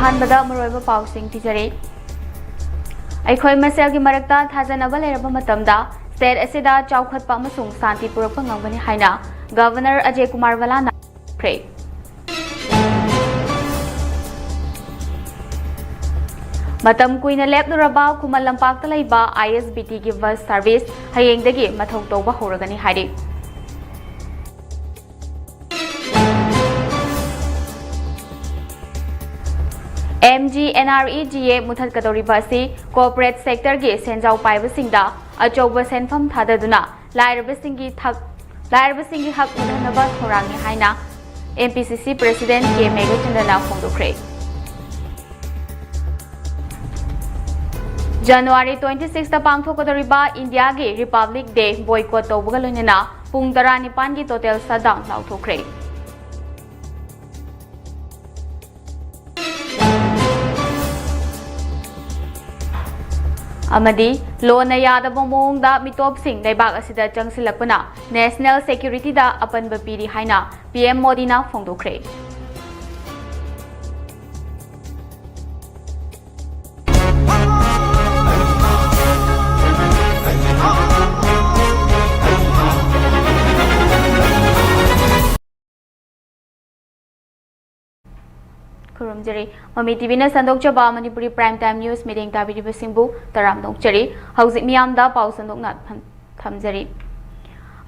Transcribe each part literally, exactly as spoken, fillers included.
ꯑꯍꯥꯟꯕꯗ ꯃꯔꯨꯑꯣꯏꯕ ꯄꯥꯎꯁꯤꯡ ꯄꯤꯖꯔꯤ꯫ ꯑꯩꯈꯣꯏ ꯃꯁꯦꯜꯒꯤ ꯃꯔꯛꯇ ꯊꯥꯖꯅꯕ ꯂꯩꯔꯕ ꯃꯇꯝꯗ state ꯑꯁꯤꯗ ꯆꯥꯎꯈꯠꯄ ꯑꯃꯁꯨꯡ ꯁꯥꯟꯇꯤ ꯄꯨꯔꯛꯄ ꯉꯝꯒꯅꯤ ꯍꯥꯏꯅ Governor ꯑꯖꯌ ꯀꯨꯃꯥꯔ ꯚꯜꯂꯥꯅ ꯍꯥꯏꯈ꯭ꯔꯦ꯫ ꯃꯇꯝ ꯀꯨꯏꯅ ꯂꯦꯞꯂꯨꯔꯕ ꯈꯨꯃꯟ ꯂꯝꯄꯥꯛꯇ ꯂꯩꯕ ISBTꯒꯤ bus service ꯍꯌꯦꯡꯗꯒꯤ ꯃꯊꯧ ꯇꯧꯕ ꯍꯧꯔꯒꯅꯤ ꯍꯥꯏꯔꯤ꯫ MGNREGA ꯃꯨꯊꯠꯀꯗꯧꯔꯤꯕ ꯑꯁꯤ corporate sectorꯒꯤ ꯁꯦꯟꯖꯥꯎ ꯄꯥꯏꯕꯁꯤꯡꯗ ꯑꯆꯧꯕ ꯁꯦꯟꯐꯝ ꯊꯥꯗꯗꯨꯅ ꯂꯥꯏꯔꯕꯁꯤꯡꯒꯤ ꯊꯛ-, ꯂꯥꯏꯔꯕꯁꯤꯡꯒꯤ ꯍꯛ ꯃꯨꯠꯍꯟꯅꯕ ꯊꯧꯔꯥꯡꯅꯤ ꯍꯥꯏꯅ MPCC President ꯀꯦ ꯃꯦꯘꯆꯟꯗ꯭ꯔꯅ ꯐꯣꯡꯗꯣꯛꯈ꯭ꯔꯦ꯫ January twenty sixꯇ ꯄꯥꯡꯊꯣꯛꯀꯗꯧꯔꯤꯕ ꯏꯟꯗꯤꯌꯥꯒꯤ Republic Day boycott ꯇꯧꯕꯒ ꯂꯣꯏꯅꯅ ꯄꯨꯡ ꯇꯔꯥꯅꯤꯄꯥꯟꯒꯤ total shutdown ꯂꯥꯎꯊꯣꯛꯈ꯭ꯔꯦ꯫ ꯑꯃꯗꯤ ꯂꯣꯟꯅ ꯌꯥꯗꯕ ꯃꯑꯣꯡꯗ ꯃꯤꯇꯣꯞꯁꯤꯡ ꯂꯩꯕꯥꯛ ꯑꯁꯤꯗ ꯆꯪꯁꯤꯜꯂꯛꯄꯅ national securityꯗ ꯑꯄꯟꯕ ꯄꯤꯔꯤ ꯍꯥꯏꯅ PM ꯃꯣꯗꯤꯅ ꯐꯣꯡꯗꯣꯛꯈ꯭ꯔꯦ꯫ ꯈꯨꯔꯨꯝꯖꯔꯤ꯫ ꯃꯃꯤ TVꯅ ꯁꯟꯗꯣꯛꯆꯕ ꯃꯅꯤꯄꯨꯔꯤ Prime Time News ꯃꯤꯠꯌꯦꯡ ꯇꯥꯕꯤꯔꯤꯕꯁꯤꯡꯕꯨ ꯇꯔꯥꯝꯅ ꯑꯣꯛꯆꯔꯤ꯫ ꯍꯧꯖꯤꯛ ꯃꯤꯌꯥꯝꯗ ꯄꯥꯎ ꯁꯟꯗꯣꯛꯅ ꯊꯝ-, ꯊꯝꯖꯔꯤ꯫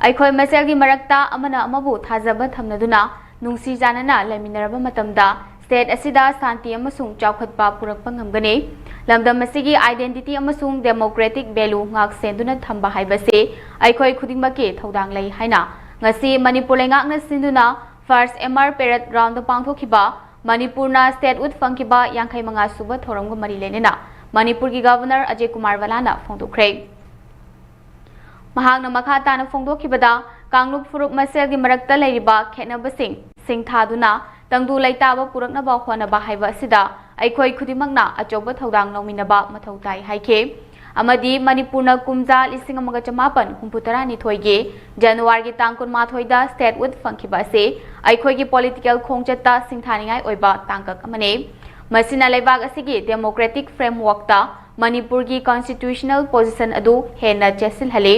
ꯑꯩꯈꯣꯏ ꯃꯁꯦꯜꯒꯤ ꯃꯔꯛꯇ ꯑꯃꯅ ꯑꯃꯕꯨ ꯊꯥꯖꯕ ꯊꯝꯅꯗꯨꯅ ꯅꯨꯡꯁꯤ ꯆꯥꯟꯅꯅ ꯂꯩꯃꯤꯟꯅꯔꯕ ꯃꯇꯝꯗ state ꯑꯁꯤꯗ ꯁꯥꯟꯇꯤ ꯑꯃꯁꯨꯡ ꯆꯥꯎꯈꯠꯄ ꯄꯨꯔꯛꯄ ꯉꯝꯒꯅꯤ꯫ ꯂꯝꯗꯝ ꯑꯁꯤꯒꯤ identity ꯑꯃꯁꯨꯡ democratic value ꯉꯥꯛ ꯁꯦꯟꯗꯨꯅ ꯊꯝꯕ ꯍꯥꯏꯕꯁꯤ ꯑꯩꯈꯣꯏ ꯈꯨꯗꯤꯡꯃꯛꯀꯤ ꯊꯧꯗꯥꯡ ꯂꯩ ꯍꯥꯏꯅ ꯉꯁꯤ ꯃꯅꯤꯄꯨꯔ ꯂꯩꯉꯥꯛꯅ ꯁꯤꯟꯗꯨꯅ First M R Parade Groundꯗ ꯄꯥꯡꯊꯣꯛꯈꯤꯕ ꯃꯅꯤꯄꯨꯔꯅ statehood ꯐꯪꯈꯤꯕ ꯌꯥꯡꯈꯩ ꯃꯉꯥ ꯁꯨꯕ ꯊꯧꯔꯝꯒ ꯃꯔꯤ ꯂꯩꯅꯅ ꯃꯅꯤꯄꯨꯔꯒꯤ Governor ꯑꯖꯌ ꯀꯨꯃꯥꯔ ꯚꯜꯂꯥꯅ ꯐꯣꯡꯗꯣꯛꯈ꯭ꯔꯦ꯫ ꯃꯍꯥꯛꯅ ꯃꯈꯥ ꯇꯥꯅ ꯐꯣꯡꯗꯣꯛꯈꯤꯕꯗ, ꯀꯥꯡꯂꯨꯞ ꯐꯨꯔꯨꯞ ꯃꯁꯦꯜꯒꯤ ꯃꯔꯛꯇ ꯂꯩꯔꯤꯕ ꯈꯦꯠꯅꯕꯁꯤꯡ ꯁꯤꯡꯊꯥꯗꯨꯅ ꯇꯪꯗꯨ ꯂꯩꯇꯥꯕ ꯄꯨꯔꯛꯅꯕ ꯍꯣꯠꯅꯕ ꯍꯥꯏꯕ ꯑꯁꯤꯗ ꯑꯩꯈꯣꯏ ꯈꯨꯗꯤꯡꯃꯛꯅ ꯑꯆꯧꯕ ꯊꯧꯗꯥꯡ ꯂꯧꯃꯤꯟꯅꯕ ꯃꯊꯧ ꯇꯥꯏ ꯍꯥꯏꯈꯤ꯫ ꯑꯃꯗꯤ ꯃꯅꯤꯄꯨꯔꯅ ꯀꯨꯝꯖꯥ ꯂꯤꯁꯤꯡ ꯑꯃꯒ ꯆꯃꯥꯄꯟ ꯍꯨꯝꯐꯨ ꯇꯔꯥꯅꯤꯊꯣꯏꯒꯤ Januaryꯒꯤ ꯇꯥꯡ ꯀꯨꯟꯃꯥꯊꯣꯏꯗ statehood ꯐꯪꯈꯤꯕ ꯑꯁꯤ ꯑꯩꯈꯣꯏꯒꯤ political ꯈꯣꯡꯆꯠꯇ ꯁꯤꯡꯊꯥꯅꯤꯡꯉꯥꯏ ꯑꯣꯏꯕ ꯇꯥꯡꯀꯛ ꯑꯃꯅꯤ꯫ ꯃꯁꯤꯅ ꯂꯩꯕꯥꯛ ꯑꯁꯤꯒꯤ democratic frameworkꯇ ꯃꯅꯤꯄꯨꯔꯒꯤ constitutional position ꯑꯗꯨ ꯍꯦꯟꯅ ꯆꯦꯠꯁꯤꯜꯍꯜꯂꯤ꯫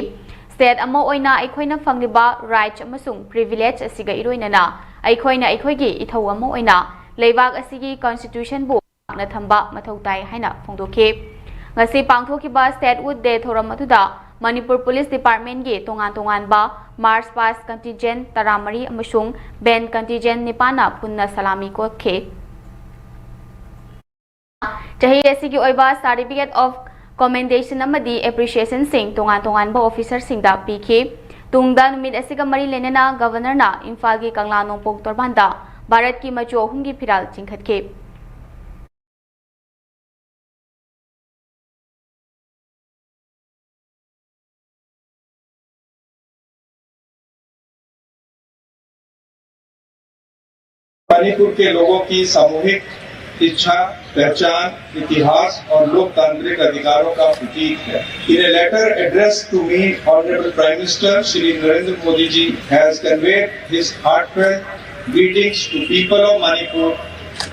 State ꯑꯃ ꯑꯣꯏꯅ ꯑꯩꯈꯣꯏꯅ ꯐꯪꯂꯤꯕ rights ꯑꯃꯁꯨꯡ privilege ꯑꯁꯤꯒ ꯏꯔꯣꯏꯅꯅ ꯑꯩꯈꯣꯏꯅ ꯑꯩꯈꯣꯏꯒꯤ ꯏꯊꯧ ꯑꯃ ꯑꯣꯏꯅ ꯂꯩꯕꯥꯛ ꯑꯁꯤꯒꯤ constitutionꯕꯨ ꯉꯥꯛꯅ ꯊꯝꯕ ꯃꯊꯧ ꯇꯥꯏ ꯍꯥꯏꯅ ꯐꯣꯡꯗꯣꯛꯈꯤ꯫ ꯉꯁꯤ ꯄꯥꯡꯊꯣꯛꯈꯤꯕ Statehood Day ꯊꯧꯔꯝ ꯑꯗꯨꯗ ꯃꯅꯤꯄꯨꯔ Police Departmentꯀꯤ ꯇꯣꯉꯥꯟ ꯇꯣꯉꯥꯟꯕ march past contingent ꯇꯔꯥꯃꯔꯤ ꯑꯃꯁꯨꯡ band contingent ꯅꯤꯄꯥꯟꯅ ꯄꯨꯟꯅ ꯁꯂꯥꯃꯤ ꯀꯣꯠꯈꯤ꯫ ꯆꯍꯤ ꯑꯁꯤꯒꯤ ꯑꯣꯏꯕ certificate of commendation ꯑꯃꯗꯤ appreciationꯁꯤꯡ ꯇꯣꯉꯥꯟ ꯇꯣꯉꯥꯟꯕ officerꯁꯤꯡꯗ ꯄꯤꯈꯤ꯫ ꯇꯨꯡꯗ ꯅꯨꯃꯤꯠ ꯑꯁꯤꯒ ꯃꯔꯤ ꯂꯩꯅꯅ Governorꯅ ꯏꯝꯐꯥꯜꯒꯤ ꯀꯪꯂꯥ ꯅꯣꯡꯄꯣꯛ ꯇꯣꯔꯕꯥꯟꯗ ꯚꯥꯔꯠꯀꯤ ꯃꯆꯨ ꯑꯍꯨꯝꯒꯤ ꯐꯤꯔꯥꯜ ꯆꯤꯡꯈꯠꯈꯤ꯫ मणिपुर के लोगों की सामूहिक इच्छा, पहचान, इतिहास और लोकतांत्रिक अधिकारों का प्रतीक है। In a letter addressed to me, Honorable Prime Minister Shri Narendra Modi ji has conveyed his heartfelt greetings to people of Manipur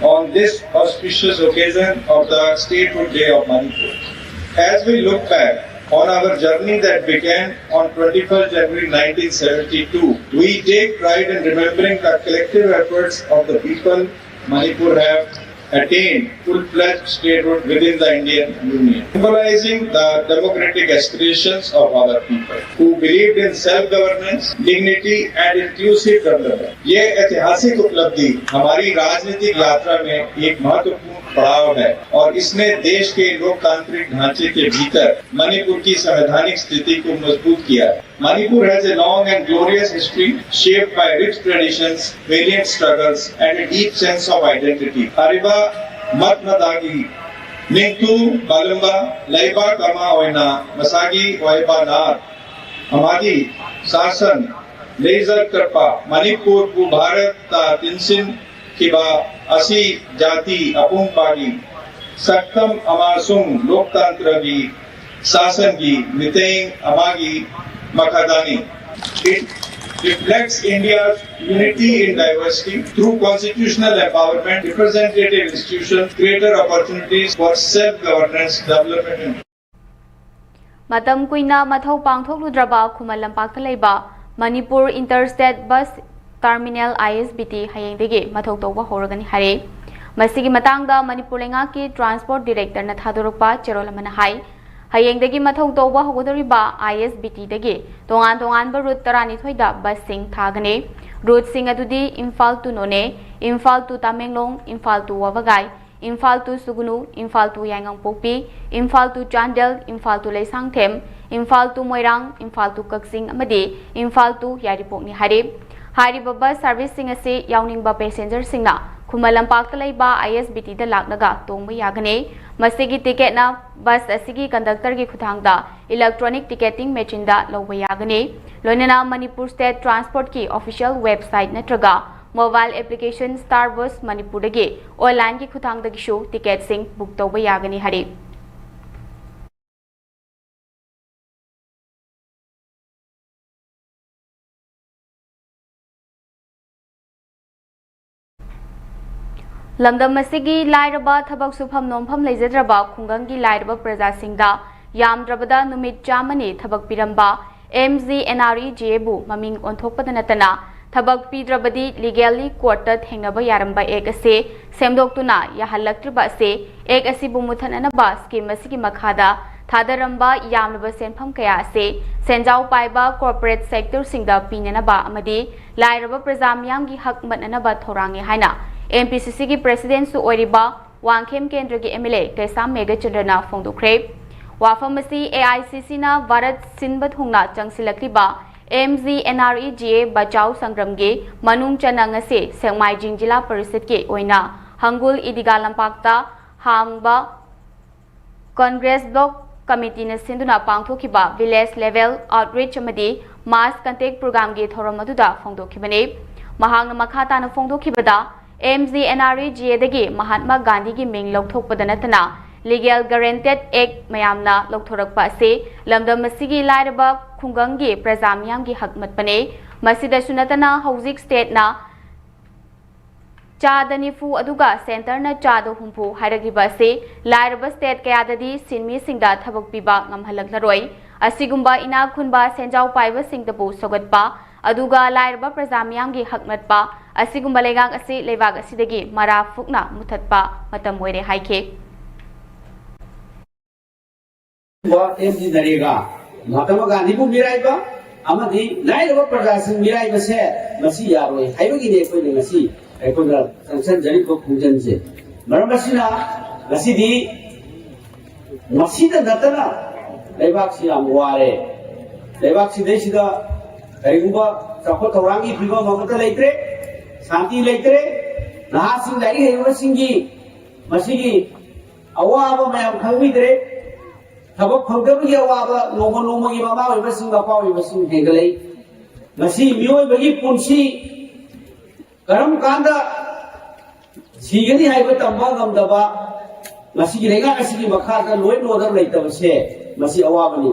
on this auspicious occasion of the Statehood Day of Manipur. As we look back on our journey that began on twenty-first January nineteen seventy-two, we take pride in remembering the collective efforts of the people Manipur have attained full-fledged statehood within the Indian Union, symbolizing the democratic aspirations of our people who believed in self-governance, dignity and inclusive government. ये ऐतिहासिक उपलब्धि हमारी राजनीतिक यात्रा में एक महत्वपूर्ण पड़ाव है और इसने देश के लोकतांत्रिक ढांचे के भीतर मणिपुर की संवैधानिक स्थिति को मजबूत किया है। Manipur has a long and glorious history shaped by rich traditions, valiant struggles, and a deep sense of identity. Ariba Matmadagi, Ningtu Balumba, Leiba Kama Oina, Masagi Oiba Nar, Amadi Sasan, Laser Karpa, Manipur, Bharat, Ta Tinsin, Kiba, Asi, Jati, Apung Bagi, Saktam Amasung, Loktantra Gi, Sasan Gi, Miteng, Amagi, Makadani. It reflects India's unity in diversity through constitutional empowerment, representative institutions, greater opportunities for self-governance development. ꯃꯇꯝ ꯀꯨꯏꯅ ꯃꯊꯧ ꯄꯥꯡꯊꯣꯛꯂꯨꯗ꯭ꯔꯕ ꯈꯨꯃꯟ ꯂꯝꯄꯥꯛꯇ ꯂꯩꯕ Manipur inter state bus terminal, ISBT, ꯍꯌꯦꯡꯗꯒꯤ ꯃꯊꯧ ꯇꯧꯕ ꯍꯧꯔꯒꯅꯤ ꯍꯥꯏꯔꯦ꯫ ꯃꯁꯤꯒꯤ ꯃꯇꯥꯡꯗ ꯃꯅꯤꯄꯨꯔ ꯂꯩꯉꯥꯛꯀꯤ ꯇ꯭ꯔꯥꯟꯁꯄꯣꯔꯠ ꯗꯤꯔꯦꯛꯇꯔꯅ ꯊꯥꯗꯣꯔꯛꯄ ꯆꯦꯔꯣꯜ ꯑꯃꯅ ꯍꯥꯏ, ꯍꯌꯦꯡꯗꯒꯤ ꯃꯊꯧ ꯇꯧꯕ ꯍꯧꯒꯗꯧꯔꯤꯕ ISBTꯗꯒꯤ ꯇꯣꯉꯥꯟ ꯇꯣꯉꯥꯟꯕ ꯔꯨꯠ ꯇꯔꯥꯅꯤꯊꯣꯏꯗ ꯕꯁꯁꯤꯡ ꯊꯥꯒꯅꯤ꯫ ꯔꯨꯠꯁꯤꯡ ꯑꯗꯨꯗꯤ Imphal to Noney, Imphal to Tamenglong, Imphal to ꯋꯥꯕꯒꯥꯏ, Imphal to ꯁꯨꯒꯨꯅꯨ, Imphal to Yaingangpokpi, Imphal to Chandel, Imphal to Leishangthem, Imphal to Moirang, Imphal to ꯀꯛꯆꯤꯡ ꯑꯃꯗꯤ ꯏꯝꯐꯥꯜ to ꯌꯥꯏꯔꯤꯄꯣꯛꯅꯤ ꯍꯥꯏꯔꯤ꯫ ꯍꯥꯏꯔꯤꯕ ꯕꯁ ꯁꯔꯚꯤꯁꯁꯤꯡ ꯑꯁꯤ ꯌꯥꯎꯅꯤꯡꯕ ꯄꯦꯁꯦꯟꯖꯔꯁꯤꯡꯅ ꯈꯨꯃꯟ ꯂꯝꯄꯥꯛꯇ ꯂꯩꯕ ISBTꯗ ꯂꯥꯛꯂꯒ ꯇꯣꯡꯕ ꯌꯥꯒꯅꯤ꯫ ꯃꯁꯤꯒꯤ ꯇꯤꯀꯦꯠꯅ ꯕꯁ ꯑꯁꯤꯒꯤ ꯀꯟꯗꯛꯇꯔꯒꯤ ꯈꯨꯠꯊꯥꯡꯗ ꯏꯂꯦꯛꯇ꯭ꯔꯣꯅꯤꯛ ꯇꯤꯀꯦꯇꯤꯡ ꯃꯦꯆꯤꯟꯗ ꯂꯧꯕ ꯌꯥꯒꯅꯤ꯫ ꯂꯣꯏꯅꯅ ꯃꯅꯤꯄꯨꯔ ꯁ꯭ꯇꯦꯠ ꯇ꯭ꯔꯥꯟꯁꯄꯣꯔꯠꯀꯤ ꯑꯣꯐꯤꯁꯤꯌꯦꯜ ꯋꯦꯕꯁꯥꯏꯠ ꯅꯠꯇ꯭ꯔꯒ ꯃꯣꯕꯥꯏꯜ ꯑꯦꯄ꯭ꯂꯤꯀꯦꯁꯟ ꯁ꯭ꯇꯥꯔ ꯕꯁ ꯃꯅꯤꯄꯨꯔꯗꯒꯤ ꯑꯣꯟꯂꯥꯏꯟꯒꯤ ꯈꯨꯠꯊꯥꯡꯗꯒꯤꯁꯨ ꯇꯤꯀꯦꯠꯁꯤꯡ ꯕꯨꯛ ꯇꯧꯕ ꯌꯥꯒꯅꯤ ꯍꯥꯏꯔꯤ꯫ ꯂꯝꯗꯝ ꯑꯁꯤꯒꯤ ꯂꯥꯏꯔꯕ, ꯊꯕꯛ ꯁꯨꯐꯝ ꯅꯣꯝꯐꯝ ꯂꯩꯖꯗ꯭ꯔꯕ ꯈꯨꯡꯒꯪꯒꯤ ꯂꯥꯏꯔꯕ ꯄ꯭ꯔꯖꯥꯁꯤꯡꯗ ꯌꯥꯝꯗ꯭ꯔꯕꯗ ꯅꯨꯃꯤꯠ ꯆꯥꯝꯃꯅꯤ ꯊꯕꯛ ꯄꯤꯔꯝꯕ MGNREGAꯕꯨ ꯃꯃꯤꯡ ꯑꯣꯟꯊꯣꯛꯄꯗ ꯅꯠꯇꯅ ꯊꯕꯛ ꯄꯤꯗ꯭ꯔꯕꯗꯤ ꯂꯤꯒꯦꯜꯂꯤ ꯀꯣꯔꯠꯇ ꯊꯦꯡꯅꯕ ꯌꯥꯔꯝꯕ ꯑꯦꯛ ꯑꯁꯤ ꯁꯦꯝꯗꯣꯛꯇꯨꯅ ꯌꯥꯍꯜꯂꯛꯇ꯭ꯔꯤꯕ ꯑꯁꯤ ꯑꯦꯛ ꯑꯁꯤꯕꯨ ꯃꯨꯠꯊꯠꯅꯅꯕ ꯁ꯭ꯀꯤꯝ ꯑꯁꯤꯒꯤ ꯃꯈꯥꯗ ꯊꯥꯗꯔꯝꯕ ꯌꯥꯝꯂꯕ ꯁꯦꯟꯐꯝ ꯀꯌꯥ ꯑꯁꯤ ꯁꯦꯟꯖꯥꯎ ꯄꯥꯏꯕ ꯀꯣꯔꯄꯣꯔꯦꯠ ꯁꯦꯛꯇꯔꯁꯤꯡꯗ ꯄꯤꯅꯅꯕ ꯑꯃꯗꯤ ꯂꯥꯏꯔꯕ ꯄ꯭ꯔꯖꯥ ꯃꯤꯌꯥꯝꯒꯤ ꯍꯛ ꯃꯠꯅꯅꯕ ꯊꯧꯔꯥꯡꯅꯤ ꯍꯥꯏꯅ MPCCꯒꯤ ꯄ꯭ꯔꯦꯁꯤꯗꯦꯟꯠꯁꯨ ꯑꯣꯏꯔꯤꯕ ꯋꯥꯡꯈꯦꯝ ꯀꯦꯟꯗ꯭ꯔꯒꯤ MLA ꯀꯩꯁꯥꯝ ꯃꯦꯘꯆꯟꯗ꯭ꯔꯅ ꯐꯣꯡꯗꯣꯛꯈ꯭ꯔꯦ꯫ ꯋꯥꯐꯝ ꯑꯁꯤ AICCꯅ ꯚꯥꯔꯠ ꯁꯤꯟꯕ ꯊꯨꯡꯅ ꯆꯪꯁꯤꯜꯂꯛꯂꯤꯕ MGNREGA ꯕꯆꯥꯎ ꯁꯪꯒ꯭ꯔꯝꯒꯤ ꯃꯅꯨꯡ ꯆꯟꯅ ꯉꯁꯤ ꯁꯦꯛꯃꯥꯏꯖꯤꯡ ꯖꯤꯂꯥ ꯄꯔꯤꯁꯗꯀꯤ ꯑꯣꯏꯅ ꯍꯪꯒꯨꯜ ꯏꯗꯤꯒꯥ ꯂꯝꯄꯥꯛꯇ ꯍꯥꯡꯕ ꯀꯣꯡꯒ꯭ꯔꯦꯁ ꯕ꯭ꯂꯣꯛ ꯀꯃꯤꯇꯤꯅ ꯁꯤꯟꯗꯨꯅ ꯄꯥꯡꯊꯣꯛꯈꯤꯕ ꯚꯤꯂꯦꯖ ꯂꯦꯚꯦꯜ ꯑꯥꯎꯠꯔꯤꯆ ꯑꯃꯗꯤ ꯃꯥꯁ ꯀꯟꯇꯦꯛ ꯄ꯭ꯔꯣꯒ꯭ꯔꯥꯝꯒꯤ ꯊꯧꯔꯝ ꯑꯗꯨꯗ ꯐꯣꯡꯗꯣꯛꯈꯤꯕꯅꯤ꯫ ꯃꯍꯥꯛꯅ ꯃꯈꯥ ꯇꯥꯅ ꯐꯣꯡꯗꯣꯛꯈꯤꯕꯗ, MGNREGAꯗꯒꯤ ꯃꯍꯥꯠꯃꯥ ꯒꯥꯟꯙꯤꯒꯤ ꯃꯤꯡ ꯂꯧꯊꯣꯛꯄꯗ ꯅꯠꯇꯅ ꯂꯤꯒꯦꯜ ꯒꯔꯦꯟꯇꯦꯗ ꯑꯦꯛ ꯃꯌꯥꯝꯅ ꯂꯧꯊꯣꯔꯛꯄ ꯑꯁꯤ ꯂꯝꯗꯝ ꯑꯁꯤꯒꯤ ꯂꯥꯏꯔꯕ ꯈꯨꯡꯒꯪꯒꯤ ꯄ꯭ꯔꯖꯥ ꯃꯤꯌꯥꯝꯒꯤ ꯍꯛ ꯃꯠꯄꯅꯤ꯫ ꯃꯁꯤꯗꯁꯨ ꯅꯠꯇꯅ ꯍꯧꯖꯤꯛ ꯁ꯭ꯇꯦꯠꯅ ꯆꯥꯗ ꯅꯤꯐꯨ ꯑꯗꯨꯒ ꯁꯦꯟꯇꯔꯅ ꯆꯥꯗ ꯍꯨꯝꯐꯨ ꯍꯥꯏꯔꯛꯂꯤꯕ ꯑꯁꯤ ꯂꯥꯏꯔꯕ ꯁ꯭ꯇꯦꯠ ꯀꯌꯥꯗꯗꯤ ꯁꯤꯟꯃꯤꯁꯤꯡꯗ ꯊꯕꯛ ꯄꯤꯕ ꯉꯝꯍꯜꯂꯛꯂꯔꯣꯏ꯫ ꯑꯁꯤꯒꯨꯝꯕ ꯏꯅꯥꯛ ꯈꯨꯟꯕ ꯁꯦꯟꯖꯥꯎ ꯄꯥꯏꯕꯁꯤꯡꯗꯕꯨ ꯁꯧꯒꯠꯄ ꯑꯗꯨꯒ ꯂꯥꯏꯔꯕ ꯄ꯭ꯔꯖꯥ ꯃꯤꯌꯥꯝꯒꯤ ꯍꯛ ꯅꯠꯄ ꯑꯁꯤꯒꯨꯝꯕ ꯂꯩꯉꯥꯛ ꯑꯁꯤ ꯂꯩꯕꯥꯛ ꯑꯁꯤꯗꯒꯤ ꯃꯔꯥ ꯐꯨꯛꯅ ꯃꯨꯊꯠꯄ ꯃꯇꯝ ꯑꯣꯏꯔꯦ ꯍꯥꯏꯈꯤ꯫ ꯑꯦꯝ ꯖꯤ ꯅꯔꯦꯒꯥ, ꯃꯍꯥꯇꯃꯥ ꯒꯥꯟꯙꯤꯕꯨ ꯃꯤꯔꯥꯏꯕ ꯑꯃꯗꯤ ꯂꯥꯏꯔꯕ ꯄ꯭ꯔꯖꯥꯁꯤꯡ ꯃꯤꯔꯥꯏꯕꯁꯦ ꯃꯁꯤ ꯌꯥꯔꯣꯏ ꯍꯥꯏꯕꯒꯤꯅꯤ ꯑꯩꯈꯣꯏꯅ ꯉꯁꯤ ꯑꯩꯈꯣꯏꯅ ꯆꯪꯁꯤꯟꯖꯔꯤꯕ ꯈꯣꯡꯖꯪꯁꯦ꯫ ꯃꯔꯝ ꯑꯁꯤꯅ ꯉꯁꯤꯗꯤ ꯃꯁꯤꯗ ꯅꯠꯇꯅ ꯂꯩꯕꯥꯛꯁꯤ ꯌꯥꯝ ꯋꯥꯔꯦ꯫ ꯂꯩꯕꯥꯛꯁꯤꯗꯩꯁꯤꯗ ꯀꯔꯤꯒꯨꯝꯕ ꯆꯥꯎꯈꯠ ꯊꯧꯔꯥꯡꯒꯤ ꯐꯤꯕꯝ ꯑꯃꯠꯇ ꯂꯩꯇ꯭ꯔꯦ, ꯁꯥꯟꯇꯤ ꯂꯩꯇ꯭ꯔꯦ, ꯅꯍꯥꯁꯤꯡ ꯂꯥꯏꯔꯤꯛ ꯍꯩꯔꯕꯁꯤꯡꯒꯤ ꯃꯁꯤꯒꯤ ꯑꯋꯥꯕ ꯃꯌꯥꯝ ꯈꯪꯕꯤꯗ꯭ꯔꯦ꯫ ꯊꯕꯛ ꯐꯪꯗꯕꯒꯤ ꯑꯋꯥꯕ ꯅꯣꯡꯃ ꯅꯣꯡꯃꯒꯤ ꯃꯃꯥ ꯑꯣꯏꯕꯁꯤꯡ ꯃꯄꯥ ꯑꯣꯏꯕꯁꯤꯡ ꯍꯦꯟꯒꯠꯂꯛꯏ꯫ ꯉꯁꯤ ꯃꯤꯑꯣꯏꯕꯒꯤ ꯄꯨꯟꯁꯤ ꯀꯔꯝ ꯀꯥꯟꯗ ꯁꯤꯒꯅꯤ ꯍꯥꯏꯕ ꯇꯝꯕ ꯉꯝꯗꯕ ꯃꯁꯤꯒꯤ ꯂꯩꯉꯥꯛ ꯑꯁꯤꯒꯤ ꯃꯈꯥꯗ ꯂꯣꯏ ꯂꯣꯗꯔ ꯂꯩꯇꯕꯁꯦ ꯃꯁꯤ ꯑꯋꯥꯕꯅꯤ꯫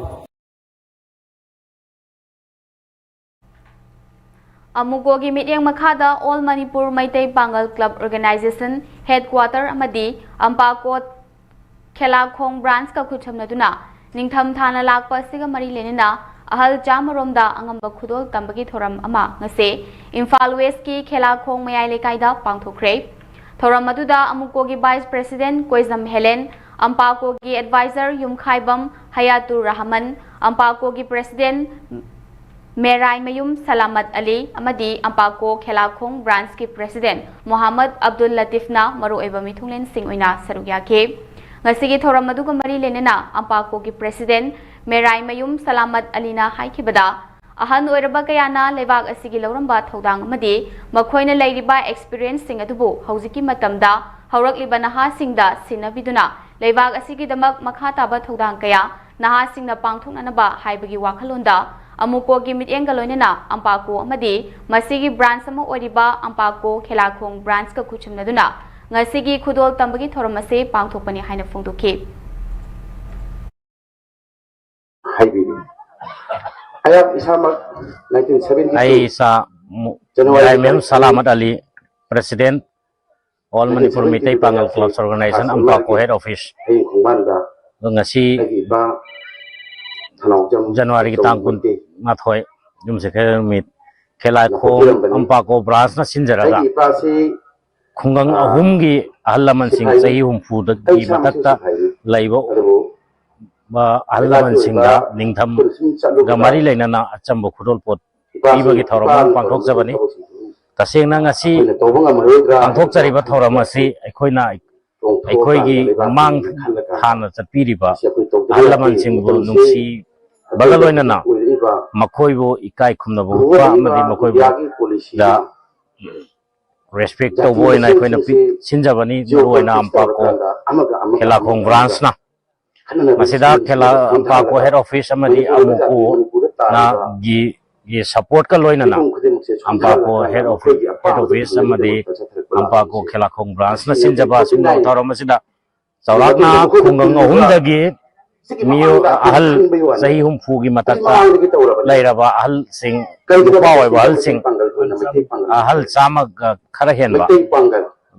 ꯑꯃꯨꯀꯣꯒꯤ ꯃꯤꯠꯌꯦꯡ ꯃꯈꯥꯗ All Manipur Meitei Pangal Club Organization Headquarter ꯑꯃꯗꯤ ꯑꯝꯄꯥꯀꯣꯠ ꯈꯦꯂꯥꯈꯣꯡ ꯕ꯭ꯔꯥꯟꯁꯀ ꯈꯨꯠꯁꯝꯅꯗꯨꯅ ꯅꯤꯡꯊꯝ ꯊꯥꯅ ꯂꯥꯛꯄ ꯑꯁꯤꯒ ꯃꯔꯤ ꯂꯩꯅꯅ ꯑꯍꯜ ꯆꯥꯝꯃꯔꯣꯝꯗ ꯑꯉꯝꯕ ꯈꯨꯗꯣꯜ ꯇꯝꯕꯒꯤ ꯊꯧꯔꯝ ꯑꯃ ꯉꯁꯤ ꯏꯝꯐꯥꯜ ꯋꯦꯁꯀꯤ ꯈꯦꯂꯥꯈꯣꯡ ꯃꯌꯥꯏ ꯂꯩꯀꯥꯏꯗ ꯄꯥꯡꯊꯣꯛꯈ꯭ꯔꯦ꯫ ꯊꯧꯔꯝ ꯑꯗꯨꯗ ꯑꯃꯨꯀꯣꯒꯤ Vice President ꯀꯣꯏꯖꯝ ꯍꯦꯂꯦꯟ, ꯑꯝꯄꯥꯀꯣꯒꯤ Advisor ꯌꯨꯝꯈꯥꯏꯕꯝ ꯍꯌꯥꯇꯨꯔ ꯔꯍꯃꯟ, ꯑꯝꯄꯥꯀꯣꯒꯤ President ꯃꯦꯔꯥꯏꯃꯌꯨꯝ ꯁꯂꯥꯃꯠ ꯑꯂꯤ ꯑꯃꯗꯤ ꯑꯝꯄꯥꯀꯣ ꯈꯦꯂꯥꯈꯣꯡ ꯕ꯭ꯔꯥꯟꯁꯀꯤ President ꯃꯣꯍꯥꯃꯗ ꯑꯕꯗꯨꯜ ꯂꯇꯤꯐꯅ ꯃꯔꯨꯑꯣꯏꯕ ꯃꯤꯊꯨꯡꯂꯦꯟꯁꯤꯡ ꯑꯣꯏꯅ ꯁꯔꯨꯛ ꯌꯥꯈꯤ꯫ ꯉꯁꯤꯒꯤ ꯊꯧꯔꯝ ꯑꯗꯨꯒ ꯃꯔꯤ ꯂꯩꯅꯅ ꯑꯝꯄꯥꯀꯣꯒꯤ President ꯃꯦꯔꯥꯏꯃꯌꯨꯝ ꯁꯂꯥꯃꯠ ꯑꯂꯤꯅ ꯍꯥꯏꯈꯤꯕꯗ, ꯑꯍꯟ ꯑꯣꯏꯔꯕ ꯀꯌꯥꯅ ꯂꯩꯕꯥꯛ ꯑꯁꯤꯒꯤ ꯂꯧꯔꯝꯕ ꯊꯧꯗꯥꯡ ꯑꯃꯗꯤ ꯃꯈꯣꯏꯅ ꯂꯩꯔꯤꯕ experienceꯁꯤꯡ ꯑꯗꯨꯕꯨ ꯍꯧꯖꯤꯛꯀꯤ ꯃꯇꯝꯗ ꯍꯧꯔꯛꯂꯤꯕ ꯅꯍꯥꯁꯤꯡꯗ ꯁꯤꯟꯅꯕꯤꯗꯨꯅ ꯂꯩꯕꯥꯛ ꯑꯁꯤꯒꯤꯗꯃꯛ ꯃꯈꯥ ꯇꯥꯕ ꯊꯧꯗꯥꯡ ꯀꯌꯥ ꯅꯍꯥꯁꯤꯡꯅ ꯄꯥꯡꯊꯣꯛꯅꯅꯕ ꯍꯥꯏꯕꯒꯤ ꯋꯥꯈꯜꯂꯣꯟꯗ ꯑꯃꯨꯀꯣꯒꯤ ꯃꯤꯠꯌꯦꯡꯒ ꯂꯣꯏꯅꯅ ꯑꯝꯄꯥꯀꯣ ꯑꯃꯗꯤ ꯃꯁꯤꯒꯤ branch ꯑꯃ ꯑꯣꯏꯔꯤꯕ ꯑꯝꯄꯥꯀꯣ ꯈꯦꯂꯥꯈꯣꯡ branchꯀ ꯈꯨꯠꯁꯝꯅꯗꯨꯅ ꯉꯁꯤꯒꯤ ꯈꯨꯗꯣꯜ ꯇꯝꯕꯒꯤ ꯊꯧꯔꯝ ꯑꯁꯤ ꯄꯥꯡꯊꯣꯛꯄꯅꯤ ꯍꯥꯏꯅ ꯐꯣꯡꯗꯣꯛꯈꯤ꯫ ꯍꯥꯏꯕꯤꯔꯤ꯫ ꯑꯩꯍꯥꯛ ꯏꯁꯥꯃꯛ nineteen seventy two ꯑꯩ ꯏꯁꯥ ꯃꯨ- January ꯃꯤꯔꯥꯏꯃꯌꯨꯝ ꯁꯂꯥꯃꯠ ꯑꯂꯤ, President, All Manipur ꯃꯩꯇꯩ ꯄꯥꯉꯜ Clubs Organization, ꯑꯝꯄꯥꯀꯣ Head Office꯫ ꯍꯌꯦꯡ ꯈꯣꯡꯕꯥꯟꯗ ꯑꯗꯣ ꯉꯁꯤ ꯑꯩꯒꯤ ꯏꯄꯥ ꯊꯅꯥꯎꯖꯝ ꯖꯅꯋꯥꯔꯤꯒꯤ ꯇꯥꯡ ꯀꯨꯟꯃꯥꯊꯣꯏ, ꯌꯨꯝꯁꯀꯩꯁ ꯅꯨꯃꯤꯠ, ꯈꯦꯂꯥꯈꯣꯡ ꯂꯧꯊꯣꯛꯄꯤꯔꯝꯕꯅꯤ꯫ ꯑꯝꯄꯥꯀꯣ Branchꯅ ꯁꯤꯟꯖꯔꯒ ꯑꯩꯒꯤ ꯏꯄꯥꯁꯤ ꯈꯨꯡꯒꯪ ꯑꯥ, ꯑꯍꯨꯝꯒꯤ ꯑꯍꯜ ꯂꯃꯟꯁꯤꯡ ꯁꯤꯐꯥꯏꯅꯤ꯫ ꯆꯍꯤ ꯍꯨꯝꯐꯨꯗꯒꯤ ꯑꯩ ꯏꯁꯥꯃꯛꯁꯨ ꯃꯊꯛꯇ ꯁꯤꯐꯥꯏꯅꯤ꯫ ꯂꯩꯕ ꯑꯗꯨꯕꯨ ꯑ, ꯑꯍꯜ ꯂꯩꯕꯥꯛꯀꯤ ꯂꯃꯟꯁꯤꯡꯗ ꯑꯣꯏꯕ ꯅꯤꯡꯊꯝꯒ ꯈꯨꯜ ꯁꯨꯝ ꯆꯠꯂꯨꯕꯗ ꯃꯔꯤ ꯂꯩꯅꯅ ꯑꯆꯝꯕ ꯈꯨꯗꯣꯜꯄꯣꯠ ꯏꯄꯥꯁꯤꯡ ꯄꯤꯕꯒꯤ ꯊꯧꯔꯝ ꯑꯃ ꯏꯄꯥꯅ ꯇꯧꯔꯝꯕ ꯄꯥꯡꯊꯣꯛꯆꯕꯅꯤ꯫ ꯊꯕꯛꯁꯤꯡꯗꯨ ꯇꯁꯦꯡꯅ ꯉꯁꯤ ꯑꯩꯈꯣꯏꯅ ꯇꯧꯕ ꯉꯝꯃꯔꯣꯏꯗ꯭ꯔꯥ ꯍꯥꯏꯅ ꯄꯥꯡꯊꯣꯛꯆꯔꯤꯕ ꯊꯧꯔꯝ ꯑꯁꯤ ꯑꯩꯈꯣꯏꯅ ꯆꯣꯡꯊꯣꯛꯑꯀꯥꯟꯗ ꯑꯩꯈꯣꯏꯒꯤ ꯂꯩꯕꯥꯛꯀꯤ ꯃꯃꯥꯡ ꯃꯤꯅ ꯈꯜꯂꯀꯥꯟꯗ ꯍꯥꯟꯅ ꯆꯠꯄꯤꯔꯤꯕ ꯃꯁꯤ ꯑꯩꯈꯣꯏ ꯇꯧꯗꯕ ꯑꯍꯜ ꯌꯥꯗꯦ꯫ ꯂꯃꯟꯁꯤꯡꯕꯨ ꯃꯇꯝꯁꯦ ꯅꯨꯡꯁꯤ ꯕꯒ ꯂꯣꯏꯅꯅ ꯑꯩꯈꯣꯏ ꯃꯈꯣꯏꯕꯨ ꯏꯀꯥꯏ ꯈꯨꯝꯅꯕ ꯎꯠꯄ ꯍꯧꯔꯛꯂꯤꯕ ꯑꯃꯗꯤ ꯃꯈꯣꯏꯕꯨ ꯏꯟꯗꯤꯌꯥꯒꯤ ꯄꯣꯂꯤꯁꯤꯒꯤ ꯗ respect ꯇꯧꯕ ꯑꯣꯏꯅ ꯑꯩꯈꯣꯏꯅ ꯄꯤ-, ꯁꯤꯟꯖꯕꯅꯤ, ꯃꯔꯨꯑꯣꯏꯅ ꯑꯝꯄꯥꯀꯣ ꯈꯦꯂꯥꯈꯣꯡ Branchꯅ꯫ ꯃꯁꯤꯗ ꯈꯦꯂꯥ, ꯑꯝꯄꯥꯀꯣ Head Office ꯑꯃꯗꯤ ꯑꯃꯨꯀꯣꯅ ꯒꯤ, ꯒꯤ supportꯀ ꯂꯣꯏꯅꯅ ꯑꯝꯄꯥꯀꯣ Head Office, Head Office ꯑꯃꯗꯤ ꯑꯝꯄꯥꯀꯣ ꯈꯦꯂꯥꯈꯣꯡ Branchꯅ ꯁꯤꯟꯖꯕ ꯑꯁꯤꯒꯨꯝꯂꯕ ꯊꯧꯔꯝ ꯑꯁꯤꯗ ꯆꯥꯎꯔꯥꯛꯅ ꯈꯨꯡꯒꯪ ꯑꯍꯨꯝꯗꯒꯤ ꯃꯤꯑꯣꯏ, ꯑꯍꯜ ꯆꯍꯤ ꯍꯨꯝꯐꯨꯒꯤ ꯃꯊꯛꯇ ꯂꯩꯔꯕ ꯑꯍꯜꯁꯤꯡ, ꯅꯨꯄꯥ ꯑꯣꯏꯕ ꯑꯍꯜꯁꯤꯡ, ꯑꯍꯜ ꯆꯥꯝꯃꯒ ꯈꯔ ꯍꯦꯟꯕ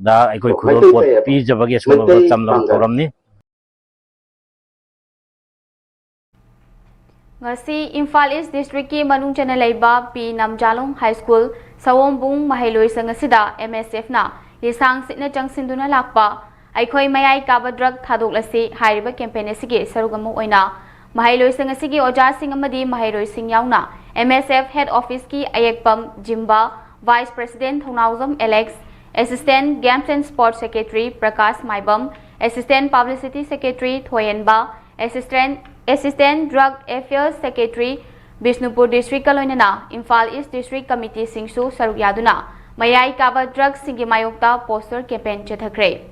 ꯗ ꯑꯩꯈꯣꯏ ꯈꯨꯗꯣꯜꯄꯣꯠ ꯄꯤꯖꯕꯒꯤ ꯑꯁꯨꯝꯂꯕ ꯆꯝꯂꯕ ꯊꯧꯔꯝꯅꯤ꯫ ꯉꯁꯤ ꯏꯝꯐꯥꯜ East Districtꯀꯤ ꯃꯅꯨꯡ ꯆꯟꯅ ꯂꯩꯕ ꯄꯤ ꯅꯝꯖꯥꯂꯣꯡ High School ꯁꯑꯣꯝꯕꯨꯡ ꯃꯍꯩꯂꯣꯏꯁꯪ ꯑꯁꯤꯗ M S Fꯅ ꯂꯤꯁꯥꯡ ꯁꯤꯠꯅ ꯆꯪꯁꯤꯟꯗꯨꯅ ꯂꯥꯛꯄ ꯑꯩꯈꯣꯏ ꯃꯌꯥꯏ ꯀꯥꯕ drug ꯊꯥꯗꯣꯛꯂꯁꯤ ꯍꯥꯏꯔꯤꯕ campaign ꯑꯁꯤꯒꯤ ꯁꯔꯨꯛ ꯑꯃ ꯑꯣꯏꯅ ꯃꯍꯩꯂꯣꯏꯁꯪ ꯑꯁꯤꯒꯤ ꯑꯣꯖꯥꯁꯤꯡ ꯑꯃꯗꯤ ꯃꯍꯩꯔꯣꯏꯁꯤꯡ ꯌꯥꯎꯅ M S F Head Officeꯀꯤ ꯑꯌꯦꯛꯄꯝ ꯖꯤꯝꯕꯥ, Vice President Thounaojam Alex, Assistant Games and Sports Secretary Prakash Maibam, Assistant Publicity Secretary ꯊꯣꯏꯍꯦꯟꯕ, Assistant, Assistant Drug Affairs Secretary Bishnupur Districtꯀ ꯂꯣꯏꯅꯅ ꯏꯝꯐꯥꯜ East District Committeeꯁꯤꯡꯁꯨ ꯁꯔꯨꯛ ꯌꯥꯗꯨꯅ ꯃꯌꯥꯏ ꯀꯥꯕ drugꯁꯤꯡꯒꯤ ꯃꯥꯌꯣꯛꯇ poster campaign ꯆꯠꯊꯈ꯭ꯔꯦ꯫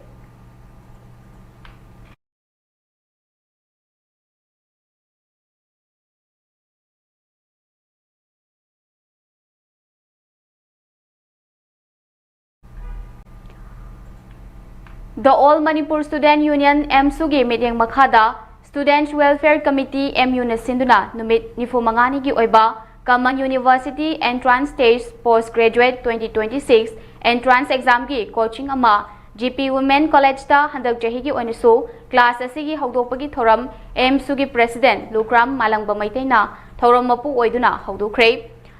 The All Manipur Student Union, AMSUꯒꯤ ꯃꯤꯠꯌꯦꯡ ꯃꯈꯥꯗ Students Welfare Committee, M U ꯅ ꯁꯤꯟꯗꯨꯅ ꯅꯨꯃꯤꯠ ꯅꯤꯐꯨ ꯃꯉꯥꯅꯤꯒꯤ ꯑꯣꯏꯕ Common University Entrance Test Postgraduate twenty twenty-six Entrance Exam ꯒꯤ coaching ꯑꯃ G P Women College ꯇ ꯍꯟꯗꯛ ꯆꯍꯤꯒꯤ ꯑꯣꯏꯅꯁꯨ class ꯑꯁꯤꯒꯤ ꯍꯧꯗꯣꯛꯄꯒꯤ ꯊꯧꯔꯝ AMSU ꯒꯤ President ꯂꯨꯀ꯭ꯔꯥꯝ ꯃꯥꯂꯪꯕ ꯃꯩꯇꯩꯅ ꯊꯧꯔꯝ ꯃꯄꯨ ꯑꯣꯏꯗꯨꯅ ꯍꯧꯗꯣꯛꯈ꯭ꯔꯦ꯫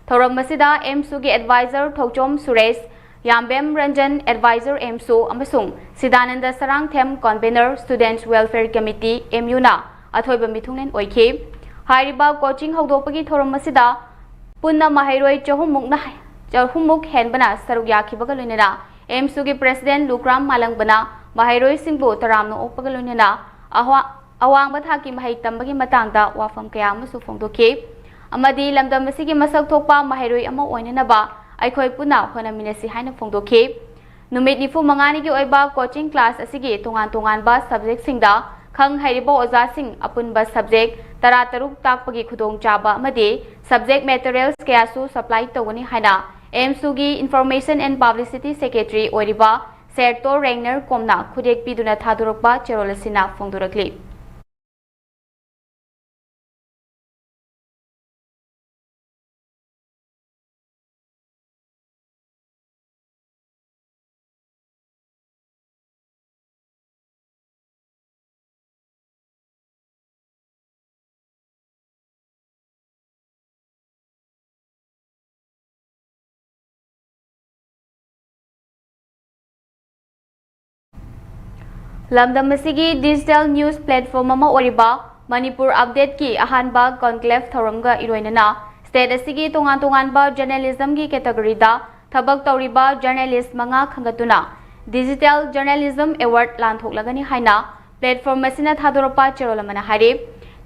ꯊꯧꯔꯝ ꯑꯁꯤꯗ AMSU ꯒꯤ Advisor Thouchom Suresh, ꯌꯥꯝꯕꯦꯝ Ranjan, Advisor AMSU, ꯑꯃꯁꯨꯡ ꯁꯤꯗꯥꯅꯟꯗ Sarangthem, Convener Students Welfare Committee, M U ꯅ ꯑꯊꯣꯏꯕ ꯃꯤꯊꯨꯡꯂꯦꯟ ꯑꯣꯏꯈꯤ꯫ ꯍꯥꯏꯔꯤꯕ coaching ꯍꯧꯗꯣꯛꯄꯒꯤ ꯊꯧꯔꯝ ꯑꯁꯤꯗ ꯄꯨꯟꯅ ꯃꯍꯩꯔꯣꯏ ꯆꯍꯨꯝꯃꯨꯛꯅ, ꯆꯍꯨꯝꯃꯨꯛ ꯍꯦꯟꯕꯅ ꯁꯔꯨꯛ ꯌꯥꯈꯤꯕꯒ ꯂꯣꯏꯅꯅ AMSU ꯒꯤ President ꯂꯨꯀ꯭ꯔꯥꯝ ꯃꯥꯂꯪꯕꯅ ꯃꯍꯩꯔꯣꯏꯁꯤꯡꯕꯨ ꯇꯔꯥꯝꯅ ꯑꯣꯛꯄꯒ ꯂꯣꯏꯅꯅ ꯑꯍ꯭ꯋꯥ-, ꯑꯋꯥꯡꯕ ꯊꯥꯛꯀꯤ ꯃꯍꯩ ꯇꯝꯕꯒꯤ ꯃꯇꯥꯡꯗ ꯋꯥꯐꯝ ꯀꯌꯥ ꯑꯃꯁꯨ ꯐꯣꯡꯗꯣꯛꯈꯤ꯫ ꯑꯃꯗꯤ ꯂꯝꯗꯝ ꯑꯁꯤꯒꯤ ꯃꯁꯛ ꯊꯣꯛꯄ ꯃꯍꯩꯔꯣꯏ ꯑꯃ ꯑꯣꯏꯅꯅꯕ ꯑꯩꯈꯣꯏ ꯄꯨꯟꯅ ꯍꯣꯠꯅꯃꯤꯟꯅꯁꯤ ꯍꯥꯏꯅ ꯐꯣꯡꯗꯣꯛꯈꯤ꯫ ꯅꯨꯃꯤꯠ ꯅꯤꯐꯨ ꯃꯉꯥꯅꯤꯒꯤ ꯑꯣꯏꯕ coaching class ꯑꯁꯤꯒꯤ ꯇꯣꯉꯥꯟ ꯇꯣꯉꯥꯟꯕ subject ꯁꯤꯡꯗ ꯈꯪ ꯍꯩꯔꯤꯕ ꯑꯣꯖꯥꯁꯤꯡ ꯑꯄꯨꯟꯕ subject ꯇꯔꯥꯇꯔꯨꯛ ꯇꯥꯛꯄꯒꯤ ꯈꯨꯗꯣꯡꯆꯥꯕ ꯑꯃꯗꯤ subject materials ꯀꯌꯥꯁꯨ supply ꯇꯧꯒꯅꯤ ꯍꯥꯏꯅ AMSU ꯒꯤ Information and Publicity Secretary ꯑꯣꯏꯔꯤꯕ ꯁꯦꯔꯇꯣ ꯔꯦꯡꯅꯔ ꯀꯣꯝꯅ ꯈꯨꯗꯦꯛ ꯄꯤꯗꯨꯅ ꯊꯥꯗꯣꯔꯛꯄ ꯆꯦꯔꯣꯜ ꯑꯁꯤꯅ ꯐꯣꯡꯗꯣꯔꯛꯂꯤ꯫ ꯂꯝꯗꯝ ꯑꯁꯤꯒꯤ digital news platform ꯑꯃ ꯑꯣꯏꯔꯤꯕ Manipur Update ꯀꯤ ꯑꯍꯥꯟꯕ conclave ꯊꯧꯔꯝꯒ ꯏꯔꯣꯏꯅꯅ state ꯑꯁꯤꯒꯤ ꯇꯣꯉꯥꯟ ꯇꯣꯉꯥꯟꯕ journalism ꯒꯤ category ꯗ ꯊꯕꯛ ꯇꯧꯔꯤꯕ journalist ꯃꯉꯥ ꯈꯟꯒꯠꯇꯨꯅ Digital Journalism Award ꯂꯥꯟꯊꯣꯛꯂꯒꯅꯤ ꯍꯥꯏꯅ platform ꯑꯁꯤꯅ ꯊꯥꯗꯣꯔꯛꯄ ꯆꯦꯔꯣꯜ ꯑꯃꯅ ꯍꯥꯏꯔꯤ꯫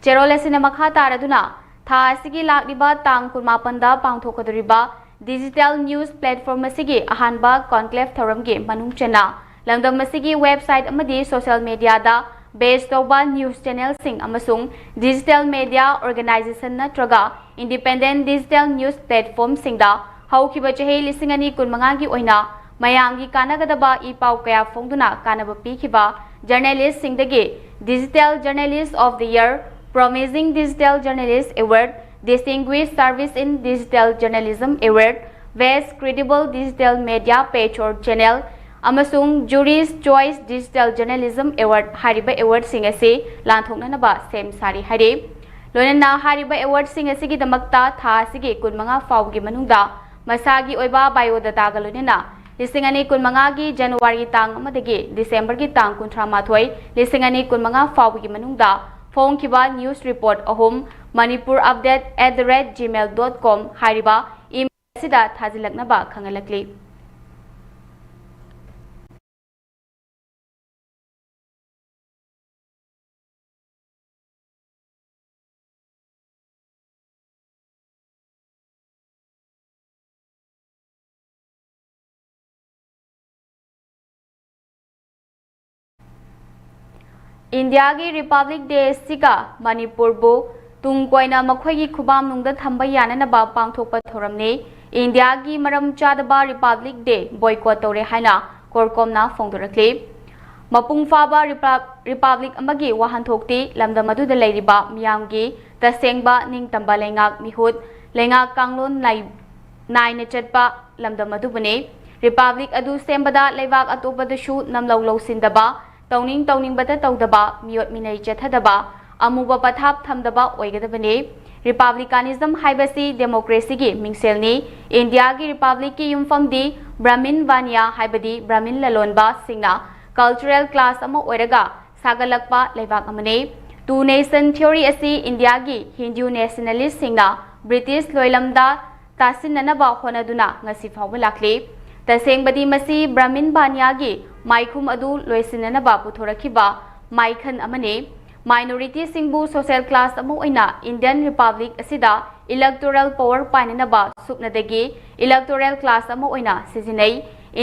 ꯆꯦꯔꯣꯜ ꯑꯁꯤꯅ ꯃꯈꯥ ꯇꯥꯔꯗꯨꯅ ꯊꯥ ꯑꯁꯤꯒꯤ ꯂꯥꯛꯂꯤꯕ ꯇꯥꯡ ꯀꯨꯟꯃꯥꯄꯟꯗ ꯄꯥꯡꯊꯣꯛꯀꯗꯧꯔꯤꯕ digital news platform ꯑꯁꯤꯒꯤ ꯑꯍꯥꯟꯕ conclave ꯊꯧꯔꯝꯒꯤ ꯃꯅꯨꯡ ꯆꯟꯅ ꯂꯝꯗꯝ ꯑꯁꯤꯒꯤ website ꯑꯃꯗꯤ social media ꯗ base ꯇꯧꯕ news channel ꯁꯤꯡ ꯑꯃꯁꯨꯡ digital media organization ꯅꯠꯇ꯭ꯔꯒ independent digital news platform ꯁꯤꯡꯗ ꯍꯧꯈꯤꯕ ꯆꯍꯤ ꯂꯤꯁꯤꯡ ꯑꯅꯤ ꯀꯨꯟꯃꯉꯥꯒꯤ ꯑꯣꯏꯅ ꯃꯌꯥꯝꯒꯤ ꯀꯥꯟꯅꯒꯗꯕ ꯏ ꯄꯥꯎ ꯀꯌꯥ ꯐꯣꯡꯗꯨꯅ ꯀꯥꯟꯅꯕ ꯄꯤꯈꯤꯕ journalistꯁꯤꯡꯗꯒꯤ Digital Journalist of the Year, Promising Digital Journalist Award, Distinguished Service in Digital Journalism Award, Best Credible Digital Media Page or Channel, ꯑꯃꯁꯨꯡ Jury's Choice Digital Journalism Award ꯍꯥꯏꯔꯤꯕ awardꯁꯤꯡ ꯑꯁꯤ ꯂꯥꯟꯊꯣꯛꯅꯅꯕ ꯁꯦꯝ ꯁꯥꯔꯤ ꯍꯥꯏꯔꯤ꯫ ꯂꯣꯏꯅꯅ ꯍꯥꯏꯔꯤꯕ awardꯁꯤꯡ ꯑꯁꯤꯒꯤꯗꯃꯛꯇ ꯊꯥ ꯑꯁꯤꯒꯤ ꯀꯨꯟꯃꯉꯥ ꯐꯥꯎꯕꯒꯤ ꯃꯅꯨꯡꯗ ꯃꯁꯥꯒꯤ ꯑꯣꯏꯕ biodataꯒ ꯂꯣꯏꯅꯅ ꯂꯤꯁꯤꯡ ꯑꯅꯤ ꯀꯨꯟꯃꯉꯥꯒꯤ January ꯇꯥꯡ ꯑꯃꯗꯒꯤ Decemberꯒꯤ ꯇꯥꯡ ꯀꯨꯟꯊ꯭ꯔꯥ ꯃꯥꯊꯣꯏ, ꯂꯤꯁꯤꯡ ꯑꯅꯤ ꯀꯨꯟꯃꯉꯥ ꯐꯥꯎꯕꯒꯤ ꯃꯅꯨꯡꯗ ꯐꯣꯡꯈꯤꯕ news report ꯑꯍꯨꯝ manipurupdate at the rate gmail dot com ꯍꯥꯏꯔꯤꯕ email ꯑꯁꯤꯗ ꯊꯥꯖꯤꯜꯂꯛꯅꯕ ꯈꯪꯍꯜꯂꯛꯂꯤ꯫ ꯏꯟꯗꯤꯌꯥꯒꯤ Republic Day ꯑꯁꯤꯒ ꯃꯅꯤꯄꯨꯔꯕꯨ ꯇꯨꯡ ꯀꯣꯏꯅ ꯃꯈꯣꯏꯒꯤ ꯈꯨꯕꯥꯝꯅꯨꯡꯗ ꯊꯝꯕ ꯌꯥꯅꯅꯕ ꯄꯥꯡꯊꯣꯛꯄ ꯊꯧꯔꯝꯅꯤ꯫ ꯏꯟꯗꯤꯌꯥꯒꯤ ꯃꯔꯝ ꯆꯥꯗꯕ Republic Day boycott ꯇꯧꯔꯦ ꯍꯥꯏꯅ ꯀꯣꯔꯀꯣꯝꯅ ꯐꯣꯡꯗꯣꯔꯛꯂꯤ꯫ ꯃꯄꯨꯡ ꯐꯥꯕ ꯔꯤꯄꯥ-, Republic ꯑꯃꯒꯤ ꯋꯥꯍꯟꯊꯣꯛꯇꯤ ꯂꯝꯗꯝ ꯑꯗꯨꯗ ꯂꯩꯔꯤꯕ ꯃꯤꯌꯥꯝꯒꯤ ꯇꯁꯦꯡꯕ ꯅꯤꯡꯇꯝꯕ ꯂꯩꯉꯥꯛ ꯃꯤꯍꯨꯠ, ꯂꯩꯉꯥꯛ ꯀꯥꯡꯂꯣꯟ ꯅꯥꯏ-, ꯅꯥꯏꯅ ꯆꯠꯄ ꯂꯝꯗꯝ ꯑꯗꯨꯕꯨꯅꯤ꯫ Republic ꯑꯗꯨ ꯁꯦꯝꯕꯗ ꯂꯩꯕꯥꯛ ꯑꯇꯣꯞꯄꯗꯁꯨ ꯅꯝꯂꯧ ꯂꯧꯁꯤꯟꯗꯕ, ꯇꯧꯅꯤꯡ ꯇꯧꯅꯤꯡꯕꯇ ꯇꯧꯗꯕ, ꯃꯤꯑꯣꯠ ꯃꯤꯅꯩ ꯆꯠꯊꯗꯕ, ꯑꯃꯨꯕ ꯄꯊꯥꯞ ꯊꯝꯗꯕ ꯑꯣꯏꯒꯗꯕꯅꯤ꯫ Republicanism ꯍꯥꯏꯕꯁꯤ democracyꯒꯤ ꯃꯤꯡꯁꯦꯜꯅꯤ꯫ ꯏꯟꯗꯤꯌꯥꯒꯤ Republicꯀꯤ ꯌꯨꯝꯐꯝꯗꯤ ꯕ꯭ꯔꯥꯍꯃꯤꯟ ꯕꯥꯅꯤꯌꯥ ꯍꯥꯏꯕꯗꯤ ꯕ꯭ꯔꯥꯍꯃꯤꯟ ꯂꯂꯣꯟꯕꯁꯤꯡꯅ cultural class ꯑꯃ ꯑꯣꯏꯔꯒ ꯁꯥꯒꯠꯂꯛꯄ ꯂꯩꯕꯥꯛ ꯑꯃꯅꯤ꯫ Two nation theory ꯑꯁꯤ ꯏꯟꯗꯤꯌꯥꯒꯤ ꯍꯤꯟꯗꯨ nationalistꯁꯤꯡꯅ ꯕ꯭ꯔꯤꯇꯤꯁ ꯂꯣꯏꯂꯝꯗ ꯇꯥꯁꯤꯟꯅꯅꯕ ꯍꯣꯠꯅꯗꯨꯅ ꯉꯁꯤ ꯐꯥꯎꯕ ꯂꯥꯛꯂꯤ꯫ ꯇꯁꯦꯡꯕꯗꯤ ꯃꯁꯤ ꯕ꯭ꯔꯥꯍꯃꯤꯟ ꯕꯥꯅꯤꯌꯥꯒꯤ ꯃꯥꯏꯈꯨꯝ ꯑꯗꯨ ꯂꯣꯏꯁꯤꯟꯅꯅꯕ ꯄꯨꯊꯣꯔꯛꯈꯤꯕ ꯃꯥꯏꯈꯟ ꯑꯃꯅꯤ꯫ Minorityꯁꯤꯡꯕꯨ social class ꯑꯃ ꯑꯣꯏꯅ Indian Republic ꯑꯁꯤꯗ electoral power ꯄꯥꯏꯅꯅꯕ ꯁꯨꯞꯅꯗꯒꯤ electoral class ꯑꯃ ꯑꯣꯏꯅ ꯁꯤꯖꯤꯟꯅꯩ꯫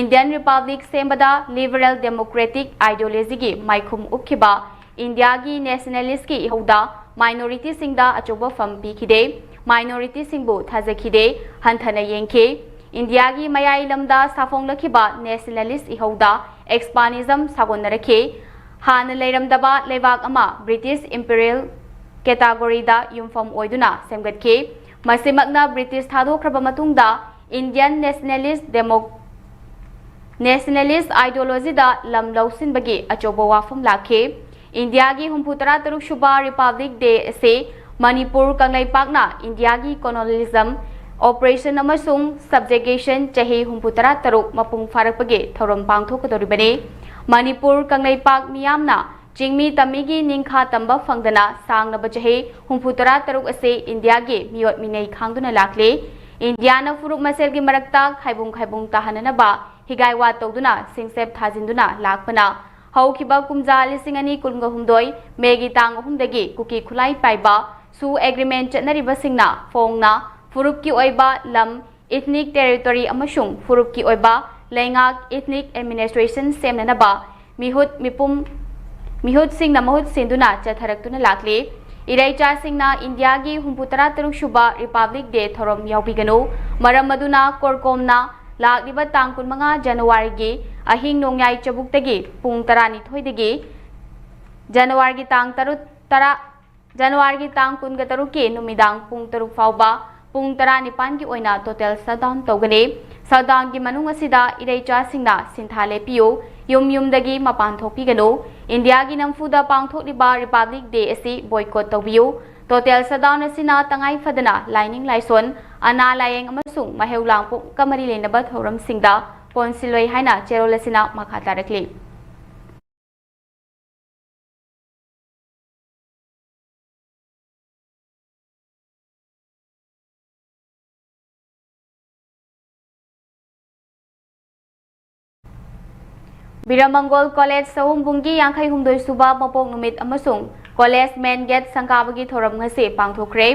Indian Republic ꯁꯦꯝꯕꯗ liberal democratic ideologyꯒꯤ ꯃꯥꯏꯈꯨꯝ ꯎꯞꯈꯤꯕ ꯏꯟꯗꯤꯌꯥꯒꯤ nationalistꯀꯤ ꯏꯍꯧꯗ minorityꯁꯤꯡꯗ ꯑꯆꯧꯕ ꯐꯝ ꯄꯤꯈꯤꯗꯦ꯫ Minorityꯁꯤꯡꯕꯨ ꯊꯥꯖꯈꯤꯗꯦ, ꯍꯟꯊꯅ ꯌꯦꯡꯈꯤ꯫ ꯏꯟꯗꯤꯌꯥꯒꯤ ꯃꯌꯥꯏ ꯂꯝꯗ ꯁꯥꯐꯣꯡꯂꯛꯈꯤꯕ ꯅꯦꯁꯅꯦꯂꯤꯁ ꯏꯍꯧꯗ ꯑꯦꯛꯁꯄꯥꯅꯤꯖꯝ ꯁꯥꯒꯣꯟꯅꯔꯛꯈꯤ꯫ ꯍꯥꯟꯅ ꯂꯩꯔꯝꯗꯕ ꯂꯩꯕꯥꯛ ꯑꯃ ꯕ꯭ꯔꯤꯇꯤꯁ ꯏꯝꯄꯤꯔꯤꯌꯦꯜ ꯀꯦꯇꯥꯒꯣꯔꯤꯗ ꯌꯨꯝꯐꯝ ꯑꯣꯏꯗꯨꯅ ꯁꯦꯝꯒꯠꯈꯤ꯫ ꯃꯁꯤꯃꯛꯅ ꯕ꯭ꯔꯤꯇꯤꯁ ꯊꯥꯗꯣꯛꯈ꯭ꯔꯕ ꯃꯇꯨꯡꯗ ꯏꯟꯗꯤꯌꯟ ꯅꯦꯁꯅꯦꯂꯤꯁ ꯗꯦꯃꯣ-, ꯅꯦꯁꯅꯦꯂꯤꯁ ꯑꯥꯏꯗꯤꯌꯣꯂꯣꯖꯤꯗ ꯂꯝ ꯂꯧꯁꯤꯟꯕꯒꯤ ꯑꯆꯧꯕ ꯋꯥꯐꯝ ꯂꯥꯛꯈꯤ꯫ ꯏꯟꯗꯤꯌꯥꯒꯤ ꯍꯨꯝꯐꯨ ꯇꯔꯥ ꯇꯔꯨꯛ ꯁꯨꯕ ꯔꯤꯄꯕ꯭ꯂꯤꯛ ꯗꯦ ꯑꯁꯤ ꯃꯅꯤꯄꯨꯔ ꯀꯪꯂꯩꯄꯥꯛꯅ ꯏꯟꯗꯤꯌꯥꯒꯤ ꯀꯣꯂꯣꯅꯤꯌꯦꯂꯤꯖꯝ ꯑꯣꯄꯔꯦꯁꯟ ꯑꯃꯁꯨꯡ ꯁꯕꯖꯦꯒꯦꯁꯟ ꯆꯍꯤ ꯍꯨꯝꯐꯨ ꯇꯔꯥ ꯇꯔꯨꯛ ꯃꯄꯨꯡ ꯐꯥꯔꯛꯄꯒꯤ ꯊꯧꯔꯝ ꯄꯥꯡꯊꯣꯛꯀꯗꯧꯔꯤꯕꯅꯤ꯫ ꯃꯅꯤꯄꯨꯔ ꯀꯪꯂꯩꯄꯥꯛ ꯃꯤꯌꯥꯝꯅ ꯆꯤꯡꯃꯤ ꯇꯝꯃꯤꯒꯤ ꯅꯤꯡꯈꯥ ꯇꯝꯕ ꯐꯪꯗꯅ ꯁꯥꯡꯂꯕ ꯆꯍꯤ ꯍꯨꯝꯐꯨ ꯇꯔꯥ ꯇꯔꯨꯛ ꯑꯁꯤ ꯏꯟꯗꯤꯌꯥꯒꯤ ꯃꯤꯑꯣꯠ ꯃꯤꯅꯩ ꯈꯥꯡꯗꯨꯅ ꯂꯥꯛꯂꯤ꯫ ꯏꯟꯗꯤꯌꯥꯅ ꯐꯨꯔꯨꯞ ꯃꯁꯦꯜꯒꯤ ꯃꯔꯛꯇ ꯈꯥꯏꯕꯨꯡ ꯈꯥꯏꯕꯨꯡ ꯇꯥꯍꯟꯅꯅꯕ ꯍꯤꯒꯥꯏ ꯋꯥ ꯇꯧꯗꯨꯅ ꯁꯤꯡꯆꯞ ꯊꯥꯖꯤꯟꯗꯨꯅ ꯂꯥꯛꯄꯅ ꯍꯧꯈꯤꯕ ꯀꯨꯝꯖꯥ ꯂꯤꯁꯤꯡ ꯑꯅꯤ ꯀꯨꯟꯒ ꯍꯨꯝꯗꯣꯏ ꯃꯦꯒꯤ ꯇꯥꯡ ꯑꯍꯨꯝꯗꯒꯤ ꯀꯨꯀꯤ ꯈꯨꯠꯂꯥꯏ ꯄꯥꯏꯕ ꯁꯨ ꯑꯦꯒ꯭ꯔꯤꯃꯦꯟ ꯆꯠꯅꯔꯤꯕꯁꯤꯡꯅ ꯐꯣꯡꯅ ꯐꯨꯔꯨꯞꯀꯤ ꯑꯣꯏꯕ ꯂꯝ, ꯏꯊꯅꯤꯛ ꯇꯦꯔꯤꯇꯣꯔꯤ ꯑꯃꯁꯨꯡ ꯐꯨꯔꯨꯞꯀꯤ ꯑꯣꯏꯕ ꯂꯩꯉꯥꯛ, ꯏꯊꯅꯤꯛ ꯑꯦꯗꯃꯤꯅꯤꯁꯇ꯭ꯔꯦꯁꯟ ꯁꯦꯝꯅꯅꯕ ꯃꯤꯍꯨꯠ ꯃꯤꯄꯨꯝ, ꯃꯤꯍꯨꯠꯁꯤꯡꯅ ꯃꯍꯨꯠ ꯁꯤꯟꯗꯨꯅ ꯆꯠꯊꯔꯛꯇꯨꯅ ꯂꯥꯛꯂꯤ꯫ ꯏꯔꯩꯆꯥꯁꯤꯡꯅ ꯏꯟꯗꯤꯌꯥꯒꯤ ꯍꯨꯝꯐꯨ ꯇꯔꯥ ꯇꯔꯨꯛ ꯁꯨꯕ ꯔꯤꯄꯕ꯭ꯂꯤꯛ ꯗꯦ ꯊꯧꯔꯝ ꯌꯥꯎꯕꯤꯒꯅꯨ꯫ ꯃꯔꯝ ꯑꯗꯨꯅ ꯀꯣꯔꯀꯣꯝꯅ ꯂꯥꯛꯂꯤꯕ ꯇꯥꯡ ꯀꯨꯟꯃꯉꯥ ꯖꯅꯋꯥꯔꯤꯒꯤ ꯑꯍꯤꯡ ꯅꯣꯡꯌꯥꯏ ꯆꯕꯨꯛꯇꯒꯤ ꯄꯨꯡ ꯇꯔꯥꯅꯤꯊꯣꯏꯗꯒꯤ ꯖꯅꯋꯥꯔꯤꯒꯤ ꯇꯥꯡ ꯇꯔꯨꯛ, ꯇꯔꯥ, ꯖꯅꯋꯥꯔꯤꯒꯤ ꯇꯥꯡ ꯀꯨꯟꯒ ꯇꯔꯨꯛꯀꯤ ꯅꯨꯃꯤꯗꯥꯡ ꯄꯨꯡ ꯇꯔꯨꯛ ꯐꯥꯎꯕ ꯄꯨꯡ ꯇꯔꯥꯅꯤꯄꯥꯟꯒꯤ ꯑꯣꯏꯅ ꯇꯣꯇꯦꯜ ꯁꯠꯗꯥꯎꯟ ꯇꯧꯒꯅꯤ꯫ ꯁꯠꯗꯥꯎꯟꯒꯤ ꯃꯅꯨꯡ ꯑꯁꯤꯗ ꯏꯔꯩꯆꯥꯁꯤꯡꯅ ꯁꯤꯟꯊꯥ ꯂꯦꯞꯄꯤꯌꯨ, ꯌꯨꯝ ꯌꯨꯝꯗꯒꯤ ꯃꯄꯥꯟ ꯊꯣꯛꯄꯤꯒꯅꯨ, ꯏꯟꯗꯤꯌꯥꯒꯤ ꯅꯝꯐꯨꯗ ꯄꯥꯡꯊꯣꯛꯂꯤꯕ ꯔꯤꯄꯕ꯭ꯂꯤꯛ ꯗꯦ ꯑꯁꯤ ꯕꯣꯏꯀꯣꯠ ꯇꯧꯕꯤꯌꯨ, ꯇꯣꯇꯦꯜ ꯁꯠꯗꯥꯎꯟ ꯑꯁꯤꯅ ꯇꯉꯥꯏ ꯐꯗꯅ ꯂꯥꯏꯅꯤꯡ ꯂꯥꯏꯁꯣꯟ, ꯑꯅꯥ ꯂꯥꯌꯦꯡ ꯑꯃꯁꯨꯡ ꯃꯍꯩ ꯂꯥꯡꯄꯣꯛꯀ ꯃꯔꯤ ꯂꯩꯅꯕ ꯊꯧꯔꯝꯁꯤꯡꯗ ꯀꯣꯟꯁꯤꯜꯂꯣꯏ ꯍꯥꯏꯅ ꯆꯦꯔꯣꯜ ꯑꯁꯤꯅ ꯃꯈꯥ ꯇꯥꯔꯛꯂꯤ꯫ ꯕꯤꯔꯃꯪꯒꯣꯜ ꯀꯣꯂꯦꯖ ꯁꯑꯣꯝꯕꯨꯡꯒꯤ ꯌꯥꯡꯈꯩ ꯍꯨꯝꯗꯣꯏ ꯁꯨꯕ ꯃꯄꯣꯛ ꯅꯨꯃꯤꯠ ꯑꯃꯁꯨꯡ ꯀꯣꯂꯦꯖ ꯃꯦꯟ ꯒꯦꯠ ꯁꯪꯒꯥꯕꯒꯤ ꯊꯧꯔꯝ ꯉꯁꯤ ꯄꯥꯡꯊꯣꯛꯈ꯭ꯔꯦ꯫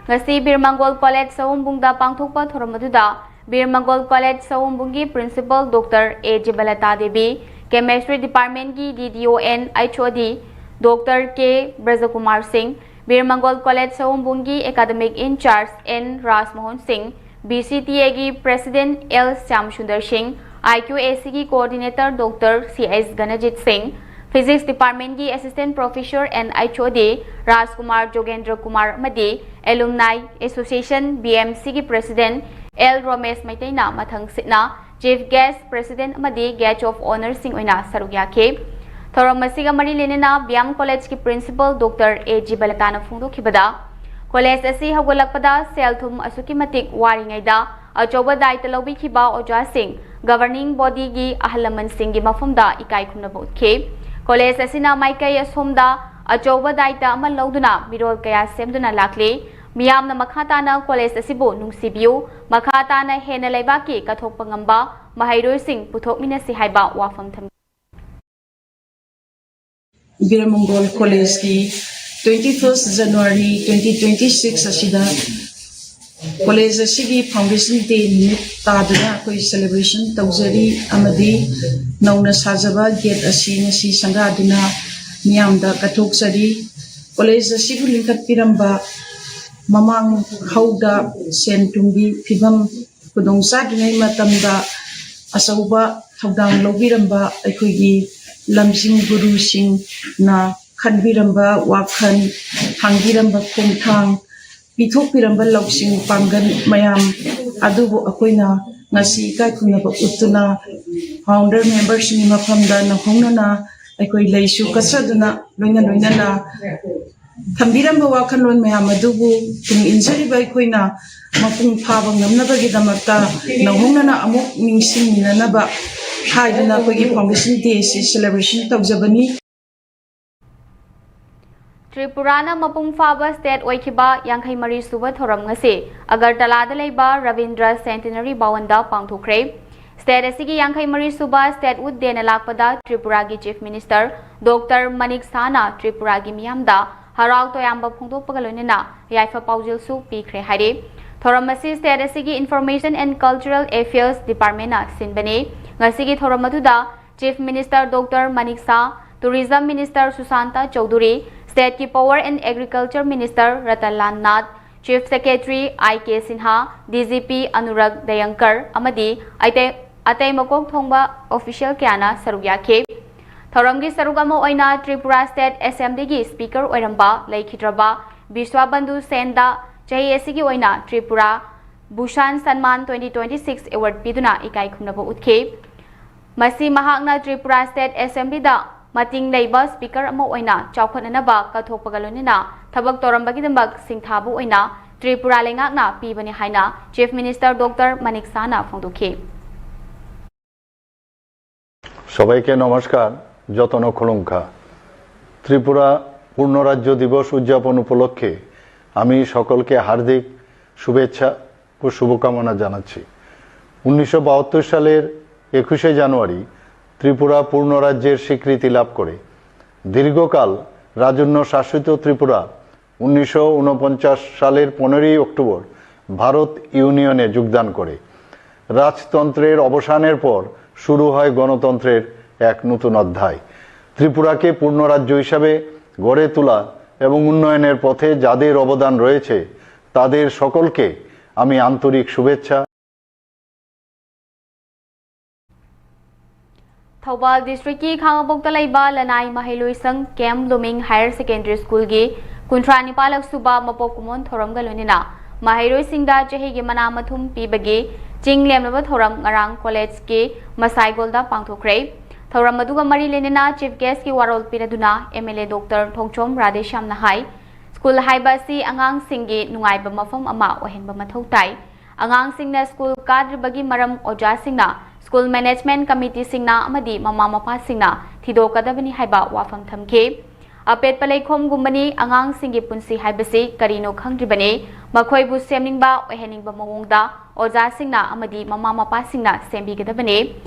ꯉꯁꯤ ꯕꯤꯔꯃꯪꯒꯣꯜ ꯀꯣꯂꯦꯖ ꯁꯑꯣꯝꯕꯨꯡꯗ ꯄꯥꯡꯊꯣꯛꯄ ꯊꯧꯔꯝ ꯑꯗꯨꯗ ꯕꯤꯔꯃꯪꯒꯣꯜ ꯀꯣꯂꯦꯖ ꯁꯑꯣꯝꯕꯨꯡꯒꯤ ꯄ꯭ꯔꯤꯟꯁꯤꯄꯜ ꯗꯣꯛꯇꯔ ꯑꯦ ꯖꯤꯕꯂꯇꯥ ꯗꯦꯕꯤ, ꯀꯦꯃꯦꯁꯇ꯭ꯔꯤ ꯗꯤꯄꯥꯔꯠꯃꯦꯟꯒꯤ ꯗꯤ ꯗꯤ ꯑꯣ ꯑꯦꯟ ꯑꯩꯆ ꯑꯣ ꯗꯤ ꯗꯣꯛꯇꯔ ꯀꯦ ꯕ꯭ꯔꯖꯀꯨꯃꯥꯔ ꯁꯤꯡ, ꯕꯤꯔꯃꯪꯒꯣꯜ ꯀꯣꯂꯦꯖ ꯁꯑꯣꯝꯕꯨꯡꯒꯤ ꯑꯦꯀꯥꯗꯃꯤꯛ ꯏꯟꯆꯥꯔꯖ ꯑꯦꯟ ꯔꯥꯖꯃꯣꯍꯟ ꯁꯤꯡ, B C T Aꯒꯤ President L Shyam Sundar Singh, I Q A Cꯒꯤ Coordinator Doctor C H Ganajit Singh, Physics Departmentꯀꯤ Assistant Professor and H O D Rajkumar Jogendra Kumar ꯑꯃꯗꯤ Alumni Association B M Cꯒꯤ President L Romesh ꯃꯩꯇꯩꯅ ꯃꯊꯪꯁꯤꯠꯅ Chief Guest, President ꯑꯃꯗꯤ Guest of Honourꯁꯤꯡ ꯑꯣꯏꯅ ꯁꯔꯨꯛ ꯌꯥꯈꯤ꯫ ꯊꯧꯔꯝ ꯑꯁꯤꯒ ꯃꯔꯤ ꯂꯩꯅꯅ B M Collegeꯀꯤ Principal Doctor A G ꯕꯂꯇꯥꯅ ꯐꯣꯡꯗꯣꯛꯈꯤꯕꯗ, ꯀꯣꯂꯦꯖ ꯑꯁꯤ ꯍꯧꯒꯠꯂꯛꯄꯗ ꯁꯦꯜ ꯊꯨꯝ ꯑꯁꯨꯛꯀꯤ ꯃꯇꯤꯛ ꯋꯥꯔꯤꯉꯩꯗ ꯑꯆꯧꯕ ꯗꯥꯏꯇ ꯂꯧꯕꯤꯈꯤꯕ ꯑꯣꯖꯥꯁꯤꯡ, governing bodyꯒꯤ ꯑꯍꯜ ꯂꯃꯟꯁꯤꯡꯒꯤ ꯃꯐꯝꯗ ꯏꯀꯥꯏ ꯈꯨꯝꯅꯕ ꯎꯠꯈꯤ꯫ ꯀꯣꯂꯦꯖ ꯑꯁꯤꯅ ꯃꯥꯏꯀꯩ ꯑꯁꯣꯝꯗ ꯑꯆꯧꯕ ꯗꯥꯏꯇ ꯑꯃ ꯂꯧꯗꯨꯅ ꯃꯤꯔꯣꯜ ꯀꯌꯥ ꯁꯦꯝꯗꯨꯅ ꯂꯥꯛꯂꯤ꯫ ꯃꯤꯌꯥꯝꯅ ꯃꯈꯥ ꯇꯥꯅ ꯀꯣꯂꯦꯖ ꯑꯁꯤꯕꯨ ꯅꯨꯡꯁꯤꯕꯤꯌꯨ, ꯃꯈꯥ ꯇꯥꯅ ꯍꯦꯟꯅ ꯂꯩꯕꯥꯛꯀꯤ ꯀꯠꯊꯣꯛꯄ ꯉꯝꯕ ꯃꯍꯩꯔꯣꯏꯁꯤꯡ ꯄꯨꯊꯣꯛꯃꯤꯟꯅꯁꯤ ꯍꯥꯏꯕ ꯋꯥꯐꯝ ꯊꯝꯈꯤ꯫ ꯕꯤꯔꯃꯪꯒꯣꯜ ꯀꯣꯂꯦꯖꯀꯤ twenty first January twenty twenty six ꯑꯁꯤꯗ ꯀꯣꯂꯦꯖ ꯑꯁꯤꯒꯤ Foundation Day ꯅꯨꯃꯤꯠ ꯇꯥꯗꯨꯅ ꯑꯩꯈꯣꯏ celebration ꯇꯧꯖꯔꯤ ꯑꯃꯗꯤ ꯅꯧꯅ ꯁꯥꯖꯕ gate ꯑꯁꯤ ꯉꯁꯤ ꯁꯪꯒꯥꯗꯨꯅ ꯃꯤꯌꯥꯝꯗ ꯀꯠꯊꯣꯛꯆꯔꯤ꯫ ꯀꯣꯂꯦꯖ ꯑꯁꯤꯕꯨ ꯂꯤꯡꯈꯠꯄꯤꯔꯝꯕ ꯃꯃꯥꯡ ꯍꯧꯗ ꯁꯦꯟ ꯊꯨꯝꯒꯤ ꯐꯤꯕꯝ ꯈꯨꯗꯣꯡ ꯆꯥꯗ꯭ꯔꯤꯉꯩ ꯃꯇꯝꯗ ꯑꯆꯧꯕ ꯊꯧꯗꯥꯡ ꯂꯧꯕꯤꯔꯝꯕ ꯑꯩꯈꯣꯏꯒꯤ ꯂꯝꯖꯤꯡ ꯒꯨꯔꯨꯁꯤꯡꯅ ꯈꯟꯕꯤꯔꯝꯕ ꯋꯥꯈꯜ, ꯊꯥꯡꯕꯤꯔꯝꯕ ꯈꯣꯡꯊꯥꯡ, ꯄꯤꯊꯣꯛꯄꯤꯔꯝꯕ ꯂꯧꯁꯤꯡ ꯄꯥꯡꯒꯜ ꯃꯌꯥꯝ ꯑꯗꯨꯕꯨ ꯑꯩꯈꯣꯏꯅ ꯉꯁꯤ ꯏꯀꯥꯏ ꯈꯨꯝꯅꯕ ꯎꯠꯇꯨꯅ founder memberꯁꯤꯡꯒꯤ ꯃꯐꯝꯗ ꯅꯧꯍꯧꯅꯅ ꯑꯩꯈꯣꯏ ꯂꯩꯁꯨ ꯀꯠꯆꯗꯨꯅ ꯂꯣꯏꯅ ꯂꯣꯏꯅꯅ ꯊꯝꯕꯤꯔꯝꯕ ꯋꯥꯈꯜꯂꯣꯟ ꯃꯌꯥꯝ ꯑꯗꯨꯕꯨ ꯇꯨꯡ ꯏꯟꯖꯔꯤꯕ ꯑꯩꯈꯣꯏꯅ ꯃꯄꯨꯡ ꯐꯥꯕ ꯉꯝꯅꯕꯒꯤꯗꯃꯛꯇ ꯅꯧꯍꯧꯅꯅ ꯑꯃꯨꯛ ꯅꯤꯡꯁꯤꯡꯃꯤꯟꯅꯅꯕ ꯍꯥꯏꯗꯨꯅ ꯑꯩꯈꯣꯏꯒꯤ Foundation Day ꯑꯁꯤ celebration ꯇꯧꯖꯕꯅꯤ꯫ ꯇ꯭ꯔꯤꯄꯨꯔꯥꯅ ꯃꯄꯨꯡ ꯐꯥꯕ state ꯑꯣꯏꯈꯤꯕ ꯌꯥꯡꯈꯩ ꯃꯔꯤ ꯁꯨꯕ ꯊꯧꯔꯝ ꯉꯁꯤ ꯑꯒꯔꯇꯂꯥꯗ ꯂꯩꯕ ꯔꯕꯤꯟꯗ꯭ꯔ Centenary ꯚꯋꯟꯗ ꯄꯥꯡꯊꯣꯛꯈ꯭ꯔꯦ꯫ State ꯑꯁꯤꯒꯤ ꯌꯥꯡꯈꯩ ꯃꯔꯤ ꯁꯨꯕ Statehood Dayꯅ ꯂꯥꯛꯄꯗ ꯇ꯭ꯔꯤꯄꯨꯔꯥꯒꯤ Chief Minister Doctor ꯃꯅꯤꯛ ꯁꯍꯥꯅ ꯇ꯭ꯔꯤꯄꯨꯔꯥꯒꯤ ꯃꯤꯌꯥꯝꯗ ꯍꯔꯥꯎ ꯇꯌꯥꯝꯕ ꯐꯣꯡꯗꯣꯛꯄꯒ ꯂꯣꯏꯅꯅ ꯌꯥꯏꯐ ꯄꯥꯎꯖꯦꯜꯁꯨ ꯄꯤꯈ꯭ꯔꯦ ꯍꯥꯏꯔꯤ꯫ ꯊꯧꯔꯝ ꯑꯁꯤ state ꯑꯁꯤꯒꯤ Information and Cultural Affairs Departmentꯅ ꯁꯤꯟꯕꯅꯤ꯫ ꯉꯁꯤꯒꯤ ꯊꯧꯔꯝ ꯑꯗꯨꯗ Chief Minister Doctor Manik Shah, Tourism Minister ꯁꯨꯁꯥꯟꯇ Chaudhuri, stateꯀꯤ Power and Agriculture Minister Ratan Lal Nath, Chief Secretary I K Sinha, D G P Anurag Dayankar ꯑꯃꯗꯤ ꯑꯇꯩ ꯑꯇꯩ ꯃꯀꯣꯛ ꯊꯣꯡꯕ official ꯀꯌꯥꯅ ꯁꯔꯨꯛ ꯌꯥꯈꯤ꯫ ꯊꯧꯔꯝꯒꯤ ꯁꯔꯨꯛ ꯑꯃ ꯑꯣꯏꯅ ꯇ꯭ꯔꯤꯄꯨꯔꯥ State Assemblyꯒꯤ Speaker ꯑꯣꯏꯔꯝꯕ ꯂꯩꯈꯤꯗ꯭ꯔꯕ ꯕꯤꯁ꯭ꯋꯥꯕꯟꯙꯨ ꯁꯦꯟꯗ ꯆꯍꯤ ꯑꯁꯤꯒꯤ ꯑꯣꯏꯅ Tripura Bhushan Sanman twenty twenty-six Award ꯄꯤꯗꯨꯅ ꯏꯀꯥꯏ ꯈꯨꯝꯅꯕ ꯎꯠꯈꯤ꯫ ꯃꯁꯤ ꯃꯍꯥꯛꯅ ꯇ꯭ꯔꯤꯄꯨꯔꯥ State Assemblyꯗ ꯃꯇꯤꯡ ꯂꯩꯕ Speaker ꯑꯃ ꯑꯣꯏꯅ ꯆꯥꯎꯈꯠꯅꯅꯕ ꯀꯠꯊꯣꯛꯄꯒ ꯂꯣꯏꯅꯅ ꯊꯕꯛ ꯇꯧꯔꯝꯕꯒꯤꯗꯃꯛ ꯁꯤꯡꯊꯥꯕ ꯑꯣꯏꯅ ꯇ꯭ꯔꯤꯄꯨꯔꯥ ꯂꯩꯉꯥꯛꯅ ꯄꯤꯕꯅꯤ ꯍꯥꯏꯅ Chief Minister Doctor Manik Sahana ꯐꯣꯡꯗꯣꯛꯈꯤ꯫ সবাইকে নমস্কার, যতন খুলুঙ্খা। ত্রিপুরা পূর্ণরাজ্য দিবস উদযাপন উপলক্ষে আমি সকলকে হার্দিক শুভেচ্ছা ও শুভকামনা জানাচ্ছি। উনিশশো বাহাত্তর সালের একুশে জানুয়ারি ত্রিপুরা পূর্ণ রাজ্যের স্বীকৃতি লাভ করে। দীর্ঘকাল রাজন্য শাসিত ত্রিপুরা উনিশশো ঊনপঞ্চাশ সালের পনেরোই অক্টোবর ভারত ইউনিয়নে যোগদান করে। রাজতন্ত্রের অবসানের পর শুরু হয় গণতন্ত্রের এক নতুন অধ্যায়। ত্রিপুরাকে পূর্ণ রাজ্য হিসাবে গড়ে তোলা এবং উন্নয়নের পথে যাদের অবদান রয়েছে, তাদের সকলকে আমি আন্তরিক শুভেচ্ছা ꯊꯧꯕꯥꯜ districtꯀꯤ ꯈꯥꯉꯕꯣꯛꯇ ꯂꯩꯕ ꯂꯅꯥꯏ ꯃꯍꯩꯂꯣꯏꯁꯪ Camp Blooming Higher Secondary Schoolꯒꯤ ꯀꯨꯟꯊ꯭ꯔꯥ ꯅꯤꯄꯥꯜꯂꯛ ꯁꯨꯕ ꯃꯄꯣꯛ ꯀꯨꯝꯑꯣꯟ ꯊꯧꯔꯝꯒ ꯂꯣꯏꯅꯅ ꯃꯍꯩꯔꯣꯏꯁꯤꯡꯗ ꯆꯍꯤꯒꯤ ꯃꯅꯥ ꯃꯊꯨꯝ ꯄꯤꯕꯒꯤ ꯆꯤꯡ ꯂꯦꯝꯂꯕ ꯊꯧꯔꯝ ꯉꯔꯥꯡ collegeꯀꯤ ꯃꯁꯥꯏꯒꯣꯜꯗ ꯄꯥꯡꯊꯣꯛꯈ꯭ꯔꯦ꯫ ꯊꯧꯔꯝ ꯑꯗꯨꯒ ꯃꯔꯤ ꯂꯩꯅꯅ chief guestꯀꯤ ꯋꯥꯔꯣꯜ ꯄꯤꯅꯗꯨꯅ M L A Doctor Thongchom ꯔꯥꯙꯦꯁ꯭ꯌꯥꯝꯅ high, school ꯍꯥꯏꯕ ꯑꯁꯤ ꯑꯉꯥꯡꯁꯤꯡꯒꯤ ꯅꯨꯡꯉꯥꯏꯕ ꯃꯐꯝ ꯑꯃ ꯑꯣꯏꯍꯟꯕ ꯃꯊꯧ ꯇꯥꯏ꯫ ꯑꯉꯥꯡꯁꯤꯡꯅ school ꯀꯥꯗ꯭ꯔꯤꯕꯒꯤ ꯃꯔꯝ ꯑꯣꯖꯥꯁꯤꯡꯅ, school management committeeꯁꯤꯡꯅ ꯑꯃꯗꯤ ꯃꯃꯥ ꯃꯄꯥꯁꯤꯡꯅ ꯊꯤꯗꯣꯛꯀꯗꯕꯅꯤ ꯍꯥꯏꯕ ꯋꯥꯐꯝ ꯊꯝꯈꯤ꯫ ꯑꯄꯦꯠꯄ ꯂꯩꯈꯣꯝꯒꯨꯝꯕꯅꯤ, ꯑꯉꯥꯡꯁꯤꯡꯒꯤ ꯄꯨꯟꯁꯤ ꯍꯥꯏꯕꯁꯤ ꯀꯔꯤꯅꯣ ꯈꯪꯗ꯭ꯔꯤꯕꯅꯤ꯫ ꯃꯈꯣꯏꯕꯨ ꯁꯦꯝꯅꯤꯡꯕ, ꯑꯣꯏꯍꯟꯅꯤꯡꯕ ꯃꯑꯣꯡꯗ ꯑꯣꯖꯥꯁꯤꯡꯅ ꯑꯃꯗꯤ ꯃꯃꯥ ꯃꯄꯥꯁꯤꯡꯅ ꯁꯦꯝꯕꯤꯒꯗꯕꯅꯤ꯫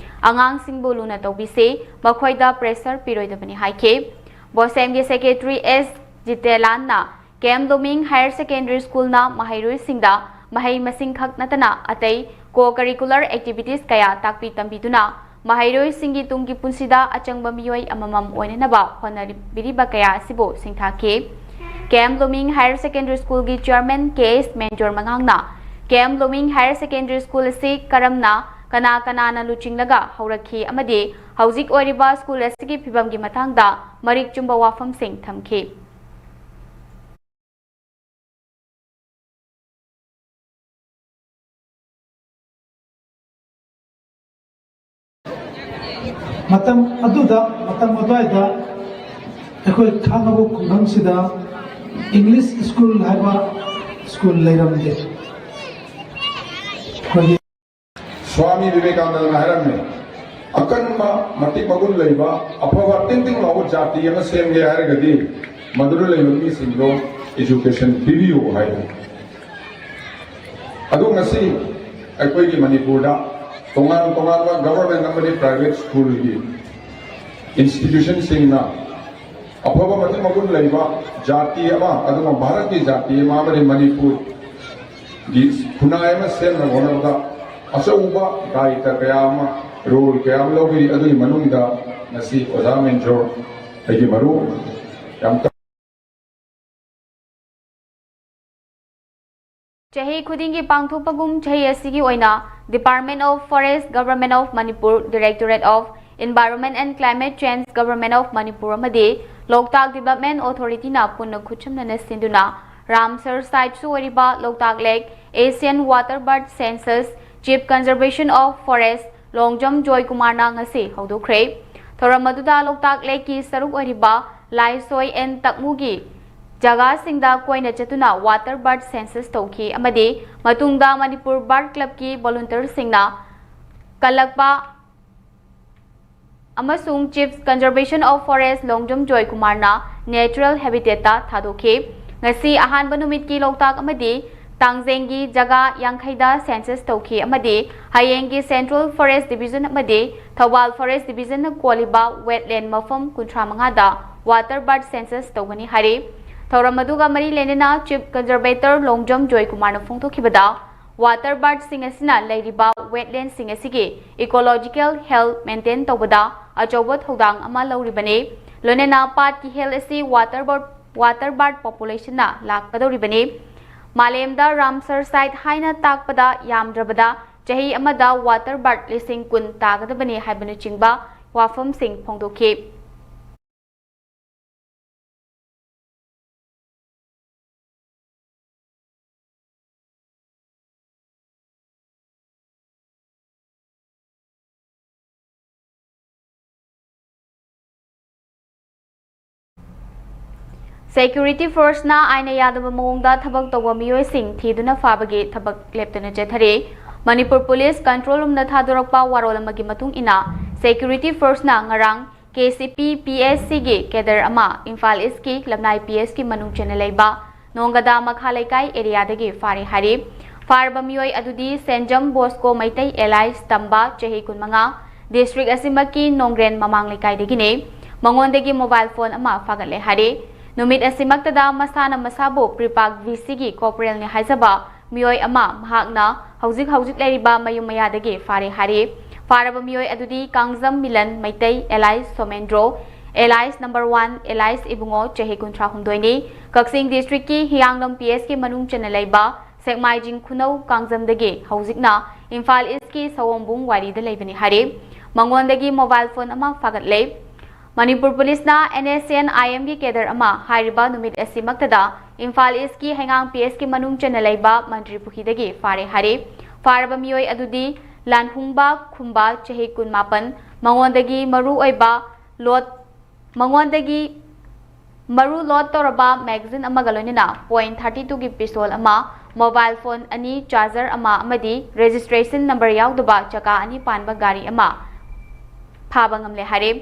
ꯑꯉꯥꯡꯁꯤꯡꯕꯨ ꯂꯨꯅ ꯇꯧꯕꯤꯁꯤ, ꯃꯈꯣꯏꯗ pressure ꯄꯤꯔꯣꯏꯗꯕꯅꯤ ꯍꯥꯏꯈꯤ꯫ ꯕꯣꯁꯦꯝꯒꯤ secretary S ꯖꯤꯇꯦꯂꯥꯟꯅ Camp Blooming Higher Secondary Schoolꯅ ꯃꯍꯩꯔꯣꯏꯁꯤꯡꯗ ꯃꯍꯩ ꯃꯁꯤꯡ ꯈꯛ ꯅꯠꯇꯅ ꯑꯇꯩ co-curricular activities ꯀꯌꯥ ꯇꯥꯛꯄꯤ ꯇꯝꯕꯤꯗꯨꯅ ꯃꯍꯩꯔꯣꯏꯁꯤꯡꯒꯤ ꯇꯨꯡꯒꯤ ꯄꯨꯟꯁꯤꯗ ꯑꯆꯪꯕ ꯃꯤꯑꯣꯏ ꯑꯃꯃꯝ ꯑꯣꯏꯅꯅꯕ ꯍꯣꯠꯅꯕꯤꯔꯤꯕ ꯀꯌꯥ ꯑꯁꯤꯕꯨ ꯁꯤꯡꯊꯥꯈꯤ꯫ ꯀꯦ ꯑꯦꯝ ꯂꯨꯃꯤꯡ ꯍꯥꯌꯔ ꯁꯦꯀꯦꯟꯗꯔꯤ ꯁ꯭ꯀꯨꯜꯒꯤ ꯆꯤꯌꯔꯃꯦꯟ ꯀꯦ ꯑꯦꯁ ꯃꯦꯟꯖꯣꯔ ꯃꯉꯥꯡꯅ ꯀꯦ ꯑꯦꯝ ꯂꯨꯃꯤꯡ ꯍꯥꯌꯔ ꯁꯦꯀꯦꯟꯗꯔꯤ ꯁ꯭ꯀꯨꯜ ꯑꯁꯤ ꯀꯔꯝꯅ, ꯀꯅꯥ ꯀꯅꯥꯅ ꯂꯨꯆꯤꯡꯂꯒ ꯍꯧꯔꯛꯈꯤ ꯑꯃꯗꯤ ꯍꯧꯖꯤꯛ ꯑꯣꯏꯔꯤꯕ ꯁ꯭ꯀꯨꯜ ꯑꯁꯤꯒꯤ ꯐꯤꯕꯝꯒꯤ ꯃꯇꯥꯡꯗ ꯃꯔꯤꯛ ꯆꯨꯝꯕ ꯋꯥꯐꯝꯁꯤꯡ ꯊꯝꯈꯤ꯫ ꯃꯇꯝ ꯑꯗꯨꯗ, ꯃꯇꯝ ꯑꯗꯨꯋꯥꯏꯗ ꯑꯩꯈꯣꯏ ꯈꯥꯡꯉꯕꯣꯛ ꯈꯨꯡꯒꯪꯁꯤꯗ ꯏꯪꯂꯤꯁ ꯁ꯭ꯀꯨꯜ ꯍꯥꯏꯕ ꯁ꯭ꯀꯨꯜ ꯂꯩꯔꯝꯗꯦ꯫ ꯑꯩꯈꯣꯏꯒꯤ ꯁ꯭ꯋꯥꯃꯤ ꯕꯤꯕꯦꯀꯥꯅꯟꯗꯅ ꯍꯥꯏꯔꯝꯃꯤ, "ꯑꯀꯟꯕ, ꯃꯇꯤꯛ ꯃꯒꯨꯟ ꯂꯩꯕ, ꯑꯐꯕ ꯇꯤꯡ ꯇꯤꯡ ꯂꯥꯎꯕ ꯖꯥꯇꯤ ꯑꯃ ꯁꯦꯝꯒꯦ ꯍꯥꯏꯔꯒꯗꯤ ꯃꯗꯨꯗ ꯂꯩꯕ ꯃꯤꯁꯤꯡꯗꯣ education ꯄꯤꯕꯤꯌꯨ" ꯍꯥꯏ꯫ ꯑꯗꯣ ꯉꯁꯤ ꯑꯩꯈꯣꯏꯒꯤ ꯃꯅꯤꯄꯨꯔꯗ ꯇꯣꯉꯥꯟ ꯇꯣꯉꯥꯟꯕ government ꯑꯃꯗꯤ private ꯁ꯭ꯀꯨꯜꯒꯤ institutionꯁꯤꯡꯅ ꯑꯐꯕ ꯃꯇꯤꯛ ꯃꯒꯨꯟ ꯂꯩꯕ ꯖꯥꯇꯤ ꯑꯃ, ꯑꯗꯨꯒ ꯚꯥꯔꯠꯀꯤ ꯖꯥꯇꯤ ꯑꯃ ꯑꯃꯗꯤ ꯃꯅꯤꯄꯨꯔꯒꯤ ꯈꯨꯟꯅꯥꯏ ꯑꯃ ꯁꯦꯝꯅꯕ ꯍꯣꯠꯅꯕꯗ ꯑꯆꯧꯕ ꯗꯥꯌꯤꯇ꯭ꯋ ꯀꯌꯥ ꯑꯃ, role ꯀꯌꯥ ꯑꯃ ꯂꯧꯕꯤꯔꯤ꯫ ꯑꯗꯨꯒꯤ ꯃꯅꯨꯡꯗ ꯉꯁꯤ ꯑꯣꯖꯥ ꯃꯦꯟꯖꯣꯔ, ꯑꯩꯒꯤ ꯃꯔꯨꯞ, ꯌꯥꯝ ꯆꯍꯤ ꯈꯨꯗꯤꯡꯒꯤ ꯄꯥꯡꯊꯣꯛꯄꯒꯨꯝ ꯆꯍꯤ ꯑꯁꯤꯒꯤ ꯑꯣꯏꯅ Department of Forest, Government of Manipur, Directorate of Environment and Climate Change, Government of Manipur ꯑꯃꯗꯤ ꯂꯣꯛꯇꯥꯛ Development Authorityꯅ ꯄꯨꯟꯅ ꯈꯨꯠꯁꯝꯅꯅ ꯁꯤꯟꯗꯨꯅ ꯔꯥꯝꯁꯔ siteꯁꯨ ꯑꯣꯏꯔꯤꯕ ꯂꯣꯛꯇꯥꯛ Lake Asian Water Bird Census Chief Conservation of Forest Longjam ꯖꯣꯏꯀꯨꯃꯥꯔꯅ ꯉꯁꯤ ꯍꯧꯗꯣꯛꯈ꯭ꯔꯦ꯫ ꯊꯧꯔꯝ ꯑꯗꯨꯗ ꯂꯣꯛꯇꯥꯛ Lakeꯀꯤ ꯁꯔꯨꯛ ꯑꯣꯏꯔꯤꯕ ꯂꯥꯏꯁꯣꯏ ꯑꯦꯟ ꯇꯛꯃꯨꯒꯤ ꯖꯒꯥꯁꯤꯡꯗ ꯀꯣꯏꯅ ꯆꯠꯇꯨꯅ water bird census ꯇꯧꯈꯤ ꯑꯃꯗꯤ ꯃꯇꯨꯡꯗ ꯃꯅꯤꯄꯨꯔ Bird Clubꯀꯤ volunteerꯁꯤꯡꯅ ꯀꯜꯂꯛꯄ ꯑꯃꯁꯨꯡ Chief Conservation of Forest Longjam ꯖꯣꯏꯀꯨꯃꯥꯔꯅ natural habitatꯇ ꯊꯥꯗꯣꯛꯈꯤ꯫ ꯉꯁꯤ ꯑꯍꯥꯟꯕ ꯅꯨꯃꯤꯠꯀꯤ ꯂꯣꯛꯇꯥꯛ ꯑꯃꯗꯤ ꯇꯥꯡꯖꯦꯡꯒꯤ ꯖꯒꯥ ꯌꯥꯡꯈꯩꯗ census ꯇꯧꯈꯤ ꯑꯃꯗꯤ ꯍꯌꯦꯡꯒꯤ Central Forest Division ꯑꯃꯗꯤ ꯊꯧꯕꯥꯜ Forest Divisionꯅ ꯀꯣꯜꯂꯤꯕ wetland ꯃꯐꯝ ꯀꯨꯟꯊ꯭ꯔꯥ ꯃꯉꯥꯗ water bird census ꯇꯧꯒꯅꯤ ꯍꯥꯏꯔꯤ꯫ ꯊꯧꯔꯝ ꯑꯗꯨꯒ ꯃꯔꯤ ꯂꯩꯅꯅ Chief Conservator ꯂꯣꯡꯖꯝ ꯖꯣꯏꯀꯨꯃꯥꯔꯅ ꯐꯣꯡꯗꯣꯛꯈꯤꯕꯗ, water birdꯁꯤꯡ ꯑꯁꯤꯅ ꯂꯩꯔꯤꯕ wetlandꯁꯤꯡ ꯑꯁꯤꯒꯤ ecological health maintain ꯇꯧꯕꯗ ꯑꯆꯧꯕ ꯊꯧꯗꯥꯡ ꯑꯃ ꯂꯧꯔꯤꯕꯅꯤ꯫ ꯂꯣꯏꯅꯅ ꯄꯥꯠꯀꯤ health ꯑꯁꯤ water bird Water bird population ꯅ ꯂꯥꯛꯀꯗꯧꯔꯤꯕꯅꯤ꯫ ꯃꯥꯂꯦꯝꯗ Ramsar site ꯍꯥꯏꯅ ꯇꯥꯛꯄꯗ ꯌꯥꯝꯗ꯭ꯔꯕꯗ ꯆꯍꯤ ꯑꯃꯗ water bird ꯂꯤꯁꯤꯡ ꯀꯨꯟ ꯇꯥꯒꯗꯕꯅꯤ ꯍꯥꯏꯕꯅꯆꯤꯡꯕ ꯋꯥꯐꯝꯁꯤꯡ ꯐꯣꯡꯗꯣꯛꯈꯤ꯫ Security force ꯅ ꯑꯥꯏꯟꯅ ꯌꯥꯗꯕ ꯃꯑꯣꯡꯗ ꯊꯕꯛ ꯇꯧꯕ ꯃꯤꯑꯣꯏꯁꯤꯡ ꯊꯤꯗꯨꯅ ꯐꯥꯕꯒꯤ ꯊꯕꯛ ꯂꯦꯞꯇꯅ ꯆꯠꯊꯔꯤ꯫ ꯃꯅꯤꯄꯨꯔ police control room ꯅ ꯊꯥꯗꯣꯔꯛꯄ ꯋꯥꯔꯣꯜ ꯑꯃꯒꯤ ꯃꯇꯨꯡ ꯏꯟꯅ, security force ꯅ ꯉꯔꯥꯡ K C P P S C ꯒꯤ cadre ꯑꯃ ꯏꯝꯐꯥꯜ East ꯀꯤ ꯂꯝꯂꯥꯏ P S ꯀꯤ ꯃꯅꯨꯡ ꯆꯟꯅ ꯂꯩꯕ ꯅꯣꯡꯒꯗꯥ ꯃꯈꯥ ꯂꯩꯀꯥꯏ area ꯗꯒꯤ ꯐꯥꯔꯦ ꯍꯥꯏꯔꯤ꯫ ꯐꯥꯔꯕ ꯃꯤꯑꯣꯏ ꯑꯗꯨꯗꯤ ꯁꯦꯟꯖꯝ ꯕꯣꯁꯀꯣ ꯃꯩꯇꯩ alias ꯇꯝꯕ, ꯆꯍꯤ ꯀꯨꯟꯃꯉꯥ, district ꯑꯁꯤꯃꯛꯀꯤ ꯅꯣꯡꯒ꯭ꯔꯦꯟ ꯃꯃꯥꯡ ꯂꯩꯀꯥꯏꯗꯒꯤꯅꯤ꯫ ꯃꯉꯣꯟꯗꯒꯤ mobile phone ꯑꯃ ꯐꯥꯒꯠꯂꯦ ꯍꯥꯏꯔꯤ꯫ ꯅꯨꯃꯤꯠ ꯑꯁꯤꯃꯛꯇꯗ ꯃꯁꯥꯅ ꯃꯁꯥꯕꯨ ꯄ꯭ꯔꯤꯄꯥꯛ V C ꯒꯤ corporal ꯅꯤ ꯍꯥꯏꯖꯕ ꯃꯤꯑꯣꯏ ꯑꯃ ꯃꯍꯥꯛꯅ ꯍꯧꯖꯤꯛ ꯍꯧꯖꯤꯛ ꯂꯩꯔꯤꯕ ꯃꯌꯨꯝ ꯃꯌꯥꯗꯒꯤ ꯐꯥꯔꯦ ꯍꯥꯏꯔꯤ꯫ ꯐꯥꯔꯕ ꯃꯤꯑꯣꯏ ꯑꯗꯨꯗꯤ ꯀꯥꯡꯖꯝ ꯃꯤꯂꯟ ꯃꯩꯇꯩ alias ꯁꯣꯃꯦꯟꯗ꯭ꯔꯣ, alias number one, alias ꯏꯕꯨꯡꯉꯣ, ꯆꯍꯤ ꯀꯨꯟꯊ꯭ꯔꯥ ꯍꯨꯝꯗꯣꯏꯅꯤ, ꯀꯛꯆꯤꯡ district ꯀꯤ ꯍꯤꯌꯥꯡꯂꯝ P S ꯀꯤ ꯃꯅꯨꯡ ꯆꯟꯅ ꯂꯩꯕ ꯁꯦꯛꯃꯥꯏꯖꯤꯡ ꯈꯨꯅꯧ ꯀꯥꯡꯖꯝꯗꯒꯤ ꯍꯧꯖꯤꯛꯅ ꯏꯝꯐꯥꯜ East ꯀꯤ ꯁꯑꯣꯝꯕꯨꯡ ꯋꯥꯏꯔꯤꯗ ꯂꯩꯕꯅꯤ ꯍꯥꯏꯔꯤ꯫ ꯃꯉꯣꯟꯗꯒꯤ mobile phone ꯑꯃ ꯐꯥꯒꯠꯂꯦ꯫ ꯃꯅꯤꯄꯨꯔ police ꯅ N S C N I M ꯒꯤ cadre ꯑꯃ ꯍꯥꯏꯔꯤꯕ ꯅꯨꯃꯤꯠ ꯑꯁꯤꯃꯛꯇꯗ ꯏꯝꯐꯥꯜ East ꯀꯤ ꯍꯩꯉꯥꯡ P S ꯀꯤ ꯃꯅꯨꯡ ꯆꯟꯅ ꯂꯩꯕ ꯃꯟꯇ꯭ꯔꯤ ꯄꯨꯈ꯭ꯔꯤꯗꯒꯤ ꯐꯥꯔꯦ ꯍꯥꯏꯔꯤ꯫ ꯐꯥꯔꯕ ꯃꯤꯑꯣꯏ ꯑꯗꯨꯗꯤ ꯂꯥꯟꯍꯨꯡꯕ ꯈꯨꯝꯕ, ꯆꯍꯤ ꯀꯨꯟꯃꯥꯄꯟ, ꯃꯉꯣꯟꯗꯒꯤ ꯃꯔꯨ ꯑꯣꯏꯕ load, ꯃꯉꯣꯟꯗꯒꯤ ꯃꯔꯨ load ꯇꯧꯔꯕ magazine ꯑꯃꯒ ꯂꯣꯏꯅꯅ point thirty two ꯒꯤ pistol ꯑꯃ, mobile phone ꯑꯅꯤ, charger ꯑꯃ ꯑꯃꯗꯤ registration number ꯌꯥꯎꯗꯕ ꯆꯀꯥ ꯑꯅꯤ ꯄꯥꯟꯕ ꯒꯥꯔꯤ ꯑꯃ ꯐꯥꯕ ꯉꯝꯂꯦ ꯍꯥꯏꯔꯦ꯫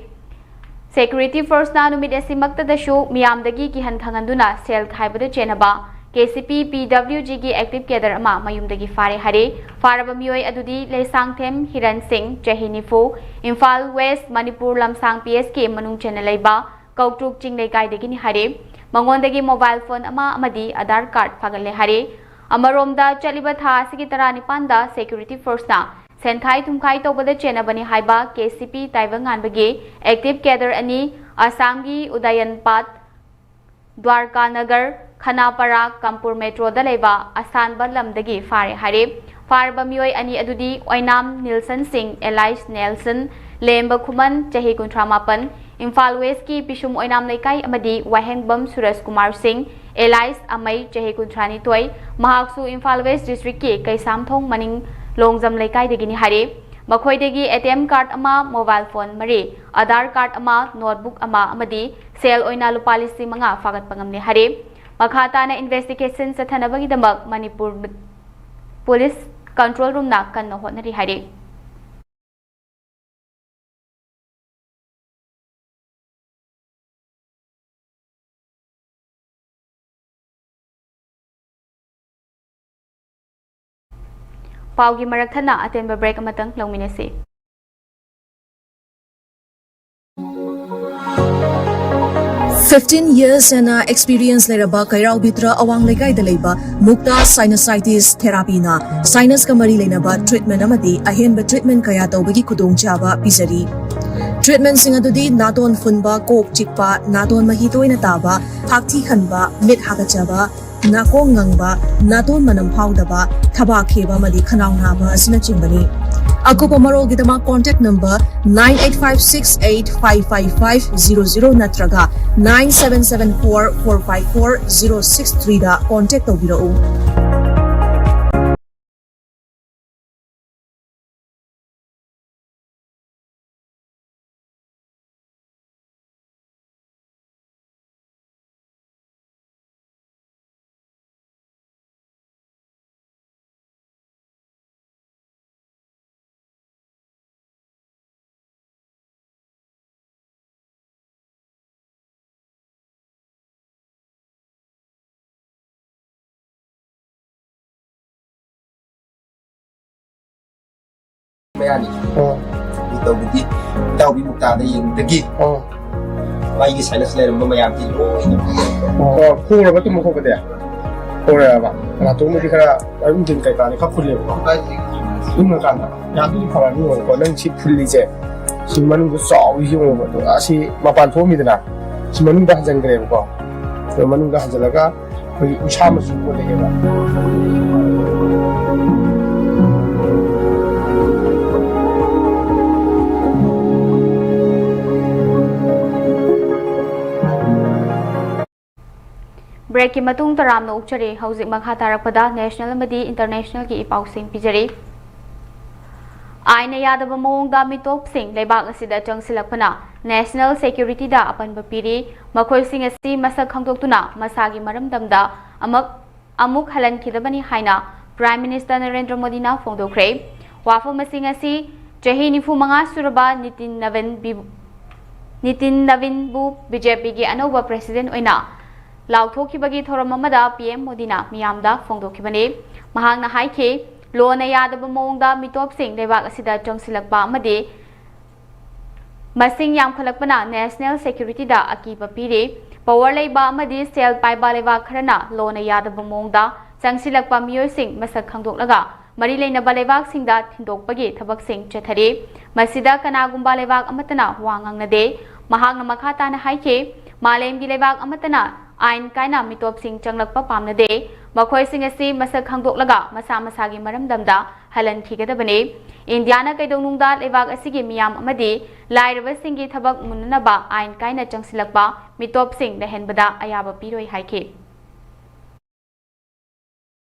Security force ꯅ ꯅꯨꯃꯤꯠ ꯑꯁꯤꯃꯛꯇꯗꯁꯨ ꯃꯤꯌꯥꯝꯗꯒꯤ ꯀꯤꯍꯟ ꯈꯪꯍꯟꯗꯨꯅ ꯁꯦꯜ ꯈꯥꯏꯕꯗ ꯆꯦꯟꯅꯕ K C P P W G ꯒꯤ active cadre ꯑꯃ ꯃꯌꯨꯝꯗꯒꯤ ꯐꯥꯔꯦ ꯍꯥꯏꯔꯦ꯫ ꯐꯥꯔꯕ ꯃꯤꯑꯣꯏ ꯑꯗꯨꯗꯤ ꯂꯩꯁꯥꯡꯊꯦꯝ ꯍꯤꯔꯟ ꯁꯤꯡ, ꯆꯍꯤ ꯅꯤꯐꯨ, ꯏꯝꯐꯥꯜ West ꯃꯅꯤꯄꯨꯔ ꯂꯝꯁꯥꯡ P S ꯀꯤ ꯃꯅꯨꯡ ꯆꯟꯅ ꯂꯩꯕ ꯀꯧꯇ꯭ꯔꯨꯛ ꯆꯤꯡ ꯂꯩꯀꯥꯏꯗꯒꯤꯅꯤ ꯍꯥꯏꯔꯦ꯫ ꯃꯉꯣꯟꯗꯒꯤ mobile phone ꯑꯃ ꯑꯃꯗꯤ Aadhaar card ꯐꯥꯒꯠꯂꯦ ꯍꯥꯏꯔꯦ꯫ ꯑꯃꯔꯣꯝꯗ ꯆꯠꯂꯤꯕ ꯊꯥ ꯑꯁꯤꯒꯤ ꯇꯔꯥꯅꯤꯄꯥꯟꯗ security force ꯅ ꯁꯦꯟꯈꯥꯏ ꯊꯨꯝꯈꯥꯏ ꯇꯧꯕꯗ ꯆꯦꯟꯅꯕꯅꯤ ꯍꯥꯏꯕ K C P ꯇꯥꯏꯕꯪꯉꯥꯟꯕꯒꯤ active cadre ꯑꯅꯤ, ꯑꯁꯥꯝꯒꯤ ꯎꯗꯥꯌꯟꯄꯥꯠ ꯗ꯭ꯋꯥꯔꯀꯥ ꯅꯒꯔ, ꯈꯅꯥꯄꯥꯔꯥ, ꯀꯥꯝꯄꯨꯔ ꯃꯦꯇ꯭ꯔꯣꯗ ꯂꯩꯕ ꯑꯁꯥꯟꯕ ꯂꯝꯗꯒꯤ ꯐꯥꯔꯦ ꯍꯥꯏꯔꯦ꯫ ꯐꯥꯔꯕ ꯃꯤꯑꯣꯏ ꯑꯅꯤ ꯑꯗꯨꯗꯤ ꯑꯣꯏꯅꯥꯝ ꯅꯤꯜꯁꯟ ꯁꯤꯡ alias ꯅꯦꯜꯁꯟ, ꯂꯦꯝꯕ ꯈꯨꯃꯟ, ꯆꯍꯤ ꯀꯨꯟꯊ꯭ꯔꯥ ꯃꯥꯄꯟ, ꯏꯝꯐꯥꯜ ꯋꯦꯁꯀꯤ ꯄꯤꯁꯨꯝ ꯑꯣꯏꯅꯥꯝ ꯂꯩꯀꯥꯏ ꯑꯃꯗꯤ ꯋꯥꯍꯦꯡꯕꯝ ꯁꯨꯔꯖ ꯀꯨꯃꯥꯔ ꯁꯤꯡ alias ꯑꯃꯩ, ꯆꯍꯤ ꯀꯨꯟꯊ꯭ꯔꯥ ꯅꯤꯊꯣꯏ, ꯃꯍꯥꯛꯁꯨ ꯏꯝꯐꯥꯜ ꯋꯦꯁ ꯗꯤꯁꯇ꯭ꯔꯤꯛꯀꯤ ꯀꯩꯁꯥꯝꯊꯣꯡ ꯃꯅꯤꯡ ꯂꯣꯡꯖꯝ ꯂꯩꯀꯥꯏꯗꯒꯤꯅꯤ ꯍꯥꯏꯔꯦ꯫ ꯃꯈꯣꯏꯗꯒꯤ ATM card ꯑꯃ, mobile phone ꯃꯔꯤ, ꯑꯙꯥꯔ card ꯑꯃ, notebook ꯑꯃ ꯑꯃꯗꯤ ꯁꯦꯜ ꯑꯣꯏꯅ ꯂꯨꯄꯥ ꯂꯤꯁꯤꯡ ꯃꯉꯥ ꯐꯥꯒꯠꯄ ꯉꯝꯂꯦ ꯍꯥꯏꯔꯦ꯫ ꯃꯈꯥ ꯇꯥꯅ investigation ꯆꯠꯊꯅꯕꯒꯤꯗꯃꯛ ꯃꯅꯤꯄꯨꯔ ꯄꯨꯂꯤꯁ control roomꯅ ꯀꯟꯅ ꯍꯣꯠꯅꯔꯤ ꯍꯥꯏꯔꯦ꯫ ꯄꯥꯎꯒꯤ ꯃꯔꯛ ꯊꯠꯅ ꯑꯇꯦꯟꯕ break ꯑꯃꯇꯪ ꯂꯧꯃꯤꯟꯅꯁꯤ꯫ Fifteen years ꯍꯦꯟꯅ experience ꯂꯩꯔꯕ ꯀꯩꯔꯥꯎ ꯕꯤꯇ꯭ꯔ ꯑꯋꯥꯡ ꯂꯩꯀꯥꯏꯗ ꯂꯩꯕ ꯃꯨꯛꯇꯥ Sinusitis Therapyꯅ sinusꯀ ꯃꯔꯤ ꯂꯩꯅꯕ treatment ꯑꯃꯗꯤ ꯑꯍꯦꯟꯕ treatment ꯀꯌꯥ ꯇꯧꯕꯒꯤ ꯈꯨꯗꯣꯡꯆꯥꯕ ꯄꯤꯖꯔꯤ꯫ Treatmentꯁꯤꯡ ꯑꯗꯨꯗꯤ ꯅꯥꯇꯣꯟ ꯐꯨꯟꯕ, ꯀꯣꯛ ꯆꯤꯛꯄ, ꯅꯥꯇꯣꯟ ꯃꯍꯤ ꯇꯣꯏꯅ ꯇꯥꯕ, ꯍꯥꯛꯊꯤ ꯈꯟꯕ, ꯃꯤꯠ ꯍꯥꯒꯠꯆꯕ, ꯅꯥꯀꯣꯡ ꯉꯪꯕ, ꯅꯥꯇꯣꯟ ꯃꯅꯝ ꯐꯥꯎꯗꯕ, ꯊꯕꯥꯛ ꯈꯦꯕ ꯑꯃꯗꯤ ꯈꯅꯥꯎ ꯅꯥꯕ ꯑꯁꯤꯅꯆꯤꯡꯕꯅꯤ꯫ ꯑꯀꯨꯞꯄ ꯃꯔꯣꯜꯒꯤꯗꯃꯛ contact number nine eight five six eight five five five zero zero ꯅꯠꯇ꯭ꯔꯒ nine seven seven four four five four zero six threeꯗ contact ꯇꯧꯕꯤꯔꯛꯎ꯫ ꯃꯌꯥꯅꯤ꯫ ꯑꯣ꯫ ꯇꯧꯕꯗꯤ ꯏꯇꯥꯎꯕꯤ ꯃꯨꯛꯇꯥꯗ ꯌꯦꯡꯕꯗꯒꯤ ꯑꯣ꯫ ꯃꯥꯒꯤ sinus ꯂꯩꯔꯝꯕ ꯃꯌꯥꯝꯁꯤ ꯂꯣꯏꯅ ꯑꯣ, ꯈꯣꯡꯔꯕ ꯇꯨꯝꯕ ꯈꯣꯠꯄꯗꯤ? ꯈꯣꯡꯔꯕ? ꯅꯥꯇꯣꯟꯕꯨꯗꯤ ꯈꯔ ꯑꯗꯨꯝ ꯗꯤꯟ ꯀꯩꯀꯥꯗꯤ ꯈꯔ ꯐꯨꯜꯂꯦꯕꯀꯣ꯫ ꯏꯪꯉꯀꯥꯟꯗ꯫ ꯌꯥꯝ ꯊꯤꯅ ꯐꯔꯅꯤ ꯌꯦꯡꯉꯨꯀꯣ꯫ ꯅꯪ ꯁꯤ ꯐꯨꯜꯂꯤꯁꯦ, ꯁꯤ ꯃꯅꯨꯡꯗ ꯆꯥꯎꯔꯤꯁꯤ ꯌꯦꯡꯉꯨꯕ꯫ ꯑꯗꯨꯒ ꯑꯁꯤ ꯃꯄꯥꯟ ꯊꯣꯛꯑꯝꯃꯤꯗꯅ, ꯁꯤ ꯃꯅꯨꯡꯗ ꯍꯟꯖꯟꯈ꯭ꯔꯦꯕꯀꯣ꯫ ꯑꯩꯈꯣꯏ ꯃꯅꯨꯡꯗ ꯍꯟꯖꯤꯜꯂꯒ ꯑꯩꯈꯣꯏꯒꯤ ꯎꯁꯥ ꯃꯆꯨ ꯑꯣꯜꯂꯛꯑꯦꯕ꯫ Breakꯀꯤ ꯃꯇꯨꯡ ꯇꯔꯥꯝꯅ ꯑꯣꯛꯆꯔꯤ꯫ ꯍꯧꯖꯤꯛ ꯃꯈꯥ ꯇꯥꯔꯛꯄꯗ national ꯑꯃꯗꯤ internationalꯒꯤ ꯏ ꯄꯥꯎꯁꯤꯡ ꯄꯤꯖꯔꯤ꯫ ꯑꯥꯏꯟꯅ ꯌꯥꯗꯕ ꯃꯑꯣꯡꯗ ꯃꯤꯇꯣꯞꯁꯤꯡ ꯂꯩꯕꯥꯛ ꯑꯁꯤꯗ ꯆꯪꯁꯤꯜꯂꯛꯄꯅ national securityꯗ ꯑꯄꯟꯕ ꯄꯤꯔꯤ꯫ ꯃꯈꯣꯏꯁꯤꯡ ꯑꯁꯤ ꯃꯁꯛ ꯈꯪꯗꯣꯛꯇꯨꯅ ꯃꯁꯥꯒꯤ ꯃꯔꯝꯗꯝꯗ ꯑꯃꯨꯛ ꯑꯃꯨꯛ ꯍꯜꯍꯟꯈꯤꯗꯕꯅꯤ ꯍꯥꯏꯅ Prime Minister ꯅꯔꯦꯟꯗ꯭ꯔ ꯃꯣꯗꯤꯅ ꯐꯣꯡꯗꯣꯛꯈ꯭ꯔꯦ꯫ ꯋꯥꯐꯝꯁꯤꯡ ꯑꯁꯤ ꯆꯍꯤ ꯅꯤꯐꯨ ꯃꯉꯥ ꯁꯨꯔꯕ ꯅꯤꯇꯤꯟ ꯅꯕꯤꯟ ꯕꯤ-, ꯅꯤꯇꯤꯟ ꯅꯕꯤꯟꯕꯨ BJPꯒꯤ ꯑꯅꯧꯕ president ꯑꯣꯏꯅ ꯂꯥꯎꯊꯣꯛꯈꯤꯕꯒꯤ ꯊꯧꯔꯝ ꯑꯃꯗ PM ꯃꯣꯗꯤꯅ ꯃꯤꯌꯥꯝꯗ ꯐꯣꯡꯗꯣꯛꯈꯤꯕꯅꯤ꯫ ꯃꯍꯥꯛꯅ ꯍꯥꯏꯈꯤ, ꯂꯣꯅ ꯌꯥꯗꯕ ꯃꯑꯣꯡꯗ ꯃꯤꯇꯣꯞꯁꯤꯡ ꯂꯩꯕꯥꯛ ꯑꯁꯤꯗ ꯆꯪꯁꯤꯜꯂꯛꯄ ꯑꯃꯗꯤ ꯃꯁꯤꯡ ꯌꯥꯝꯈꯠꯂꯛꯄꯅ national securityꯗ ꯑꯀꯤꯕ ꯄꯤꯔꯤ꯫ Power ꯂꯩꯕ ꯑꯃꯗꯤ ꯁꯦꯜ ꯄꯥꯏꯕ ꯂꯩꯕꯥꯛ ꯈꯔꯅ ꯂꯣꯅ ꯌꯥꯗꯕ ꯃꯑꯣꯡꯗ ꯆꯪꯁꯤꯜꯂꯛꯄ ꯃꯤꯑꯣꯏꯁꯤꯡ ꯃꯁꯛ ꯈꯪꯗꯣꯛꯂꯒ ꯃꯔꯤ ꯂꯩꯅꯕ ꯂꯩꯕꯥꯛꯁꯤꯡꯗ ꯊꯤꯟꯗꯣꯛꯄꯒꯤ ꯊꯕꯛꯁꯤꯡ ꯆꯠꯊꯔꯤ꯫ ꯃꯁꯤꯗ ꯀꯅꯥꯒꯨꯝꯕ ꯂꯩꯕꯥꯛ ꯑꯃꯠꯇꯅ ꯋꯥ ꯉꯥꯡꯅꯗꯦ꯫ ꯃꯍꯥꯛꯅ ꯃꯈꯥ ꯇꯥꯅ ꯍꯥꯏꯈꯤ, ꯃꯥꯂꯦꯝꯒꯤ ꯂꯩꯕꯥꯛ ꯑꯃꯠꯇꯅ ꯑꯥꯏꯟ ꯀꯥꯏꯅ ꯃꯤꯇꯣꯞꯁꯤꯡ ꯆꯪꯂꯛꯄ ꯄꯥꯝꯅꯗꯦ꯫ ꯃꯈꯣꯏꯁꯤꯡ ꯑꯁꯤ ꯃꯁꯛ ꯈꯪꯗꯣꯛꯂꯒ ꯃꯁꯥ ꯃꯁꯥꯒꯤ ꯃꯔꯝꯗꯝꯗ ꯍꯜꯍꯟꯈꯤꯒꯗꯕꯅꯤ꯫ ꯏꯟꯗꯤꯌꯥꯅ ꯀꯩꯗꯧꯅꯨꯡꯗ ꯂꯩꯕꯥꯛ ꯑꯁꯤꯒꯤ ꯃꯤꯌꯥꯝ ꯑꯃꯗꯤ ꯂꯥꯏꯔꯕꯁꯤꯡꯒꯤ ꯊꯕꯛ ꯃꯨꯟꯅꯅꯕ ꯑꯥꯏꯟ ꯀꯥꯏꯅ ꯆꯪꯁꯤꯜꯂꯛꯄ ꯃꯤꯇꯣꯞꯁꯤꯡ ꯂꯩꯍꯟꯕꯗ ꯑꯌꯥꯕ ꯄꯤꯔꯣꯏ ꯍꯥꯏꯈꯤ꯫